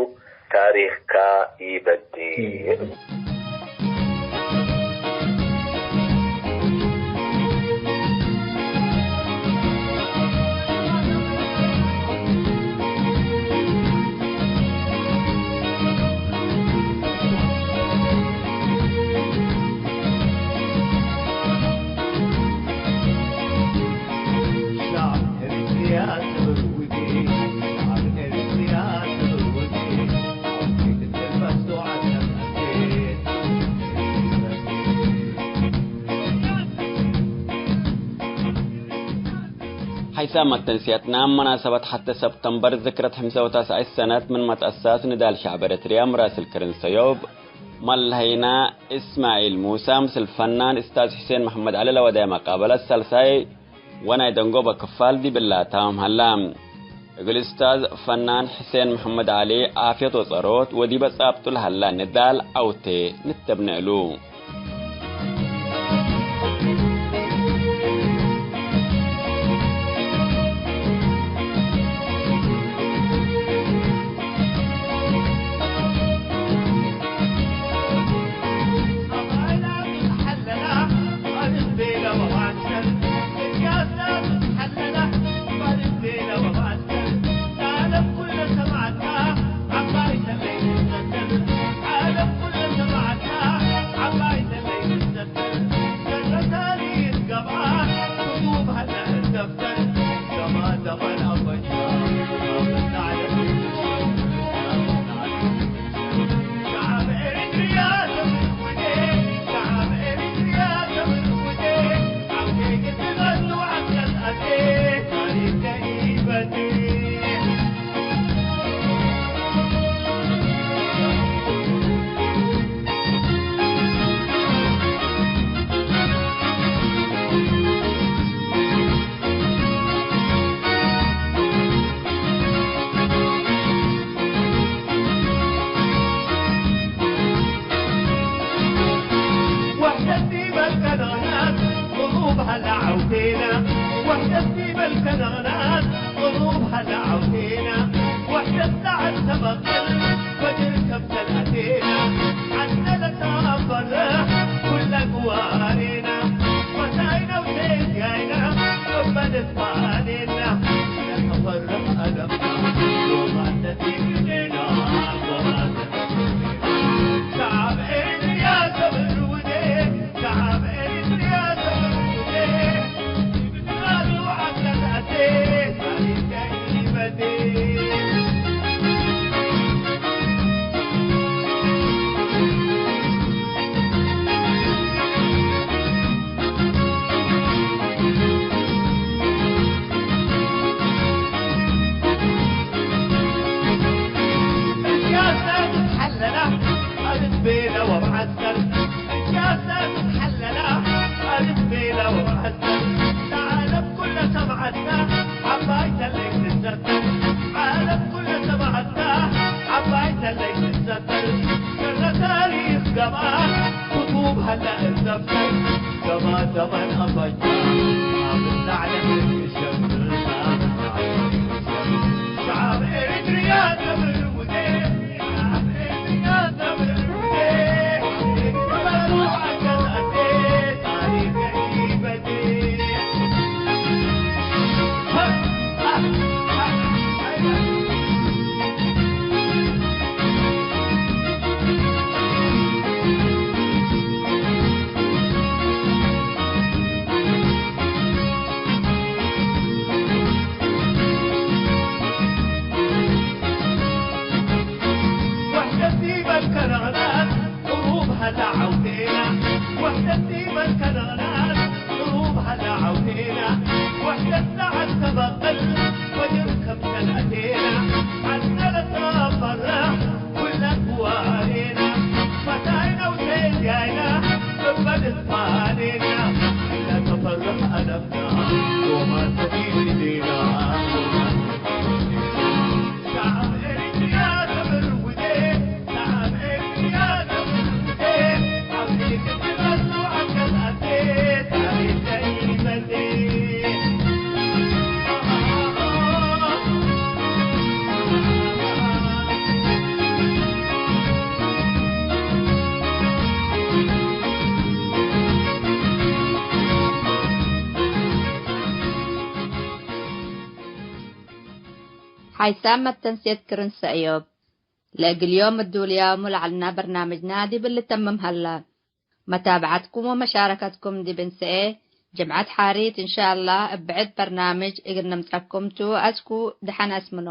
ታሪክካ ኢበድል። ሐይሳም መተንስየትና፣ መናሰበት ሐተ ሰብተምበር ዝክረት ሐምሳ ወተስዐ ሰነት ምን መትአሳስ ንዳል ሸዕብ ኤረትርያ፣ ምራስል ክርን ሰዮብ፣ መለሀይና እስማዒል ሙሳ፣ ምስል ፈናን እስታዝ ሕሴን መሐመድ ዐሊ ለወደየ መቃበለት ሳልሳይ ወናይ ደንጎበ ክፋል ዲብላታም ሀላ። እግል እስታዝ ፈናን ሕሴን መሐመድ ዐሊ ዓፍየት ወጸሮት ወዲበ ጻብጡ ለሀላ ንዳል ዐውቴ ንተብነ እሉ። ወሕደት ዲበ ልከነናት ቅሩብ ሀለ ዐውቴነ፣ ወሕደት ዲበ ልከነናት ቅሩብ ሀለ ዐውቴነ፣ ወሕደት ለዐል ተበቅል ፈጅር ከምሰል አቴነ፣ ዐድነ ለተፈርሕ ኩለ ግዋሬነ፣ ፈታይነ ወሴትያይነ እበ ልትፋኔነ፣ ለተፈርሕ አለምነ ዮማን ለቲብኔነ ዮማን ሸዐብ ኤርትርያ ሰብር ውዴ፣ ሸዐብ ኤርትርያ ሰብር ውዴ፣ ብትራዱ ዐቀል አቴ ታሪክ ከኢበቴ። ወሕደት ዲበ ልከረናት ቅሩብ ሀለ ዐውቴነ፣ ወሕደት ዲበ ልከረናት ቅሩብ ሀለ ዐውቴነ፣ ወሕደት ለዐድ ተበቅል ፈጅር ከምሰል አቴነ፣ ዐድነ ለተፈርሕ ኩለ ግዋሬነ፣ ፈታይነ ወሴትያይነ እበ ልትፋኔነ፣ ለተፈርሕ አለምነ ዮማን ሰፊር ዲነ። ሓይሳም መተንሴት ክርን ሰእዮብ። ለእግል ዮም እዱልያሙ ለዐልና በርናምጅና ዲብ ልተምም ሀላ። መታብዐትኩም ወመሻረከትኩም ዲብ እንሰኤ ጅምዐት ሓሪት እንሻአላህ እብ ብዕድ በርናምጅ እግል ንምጸኩም ቱ። አስኩ ደሐን አስምኖ።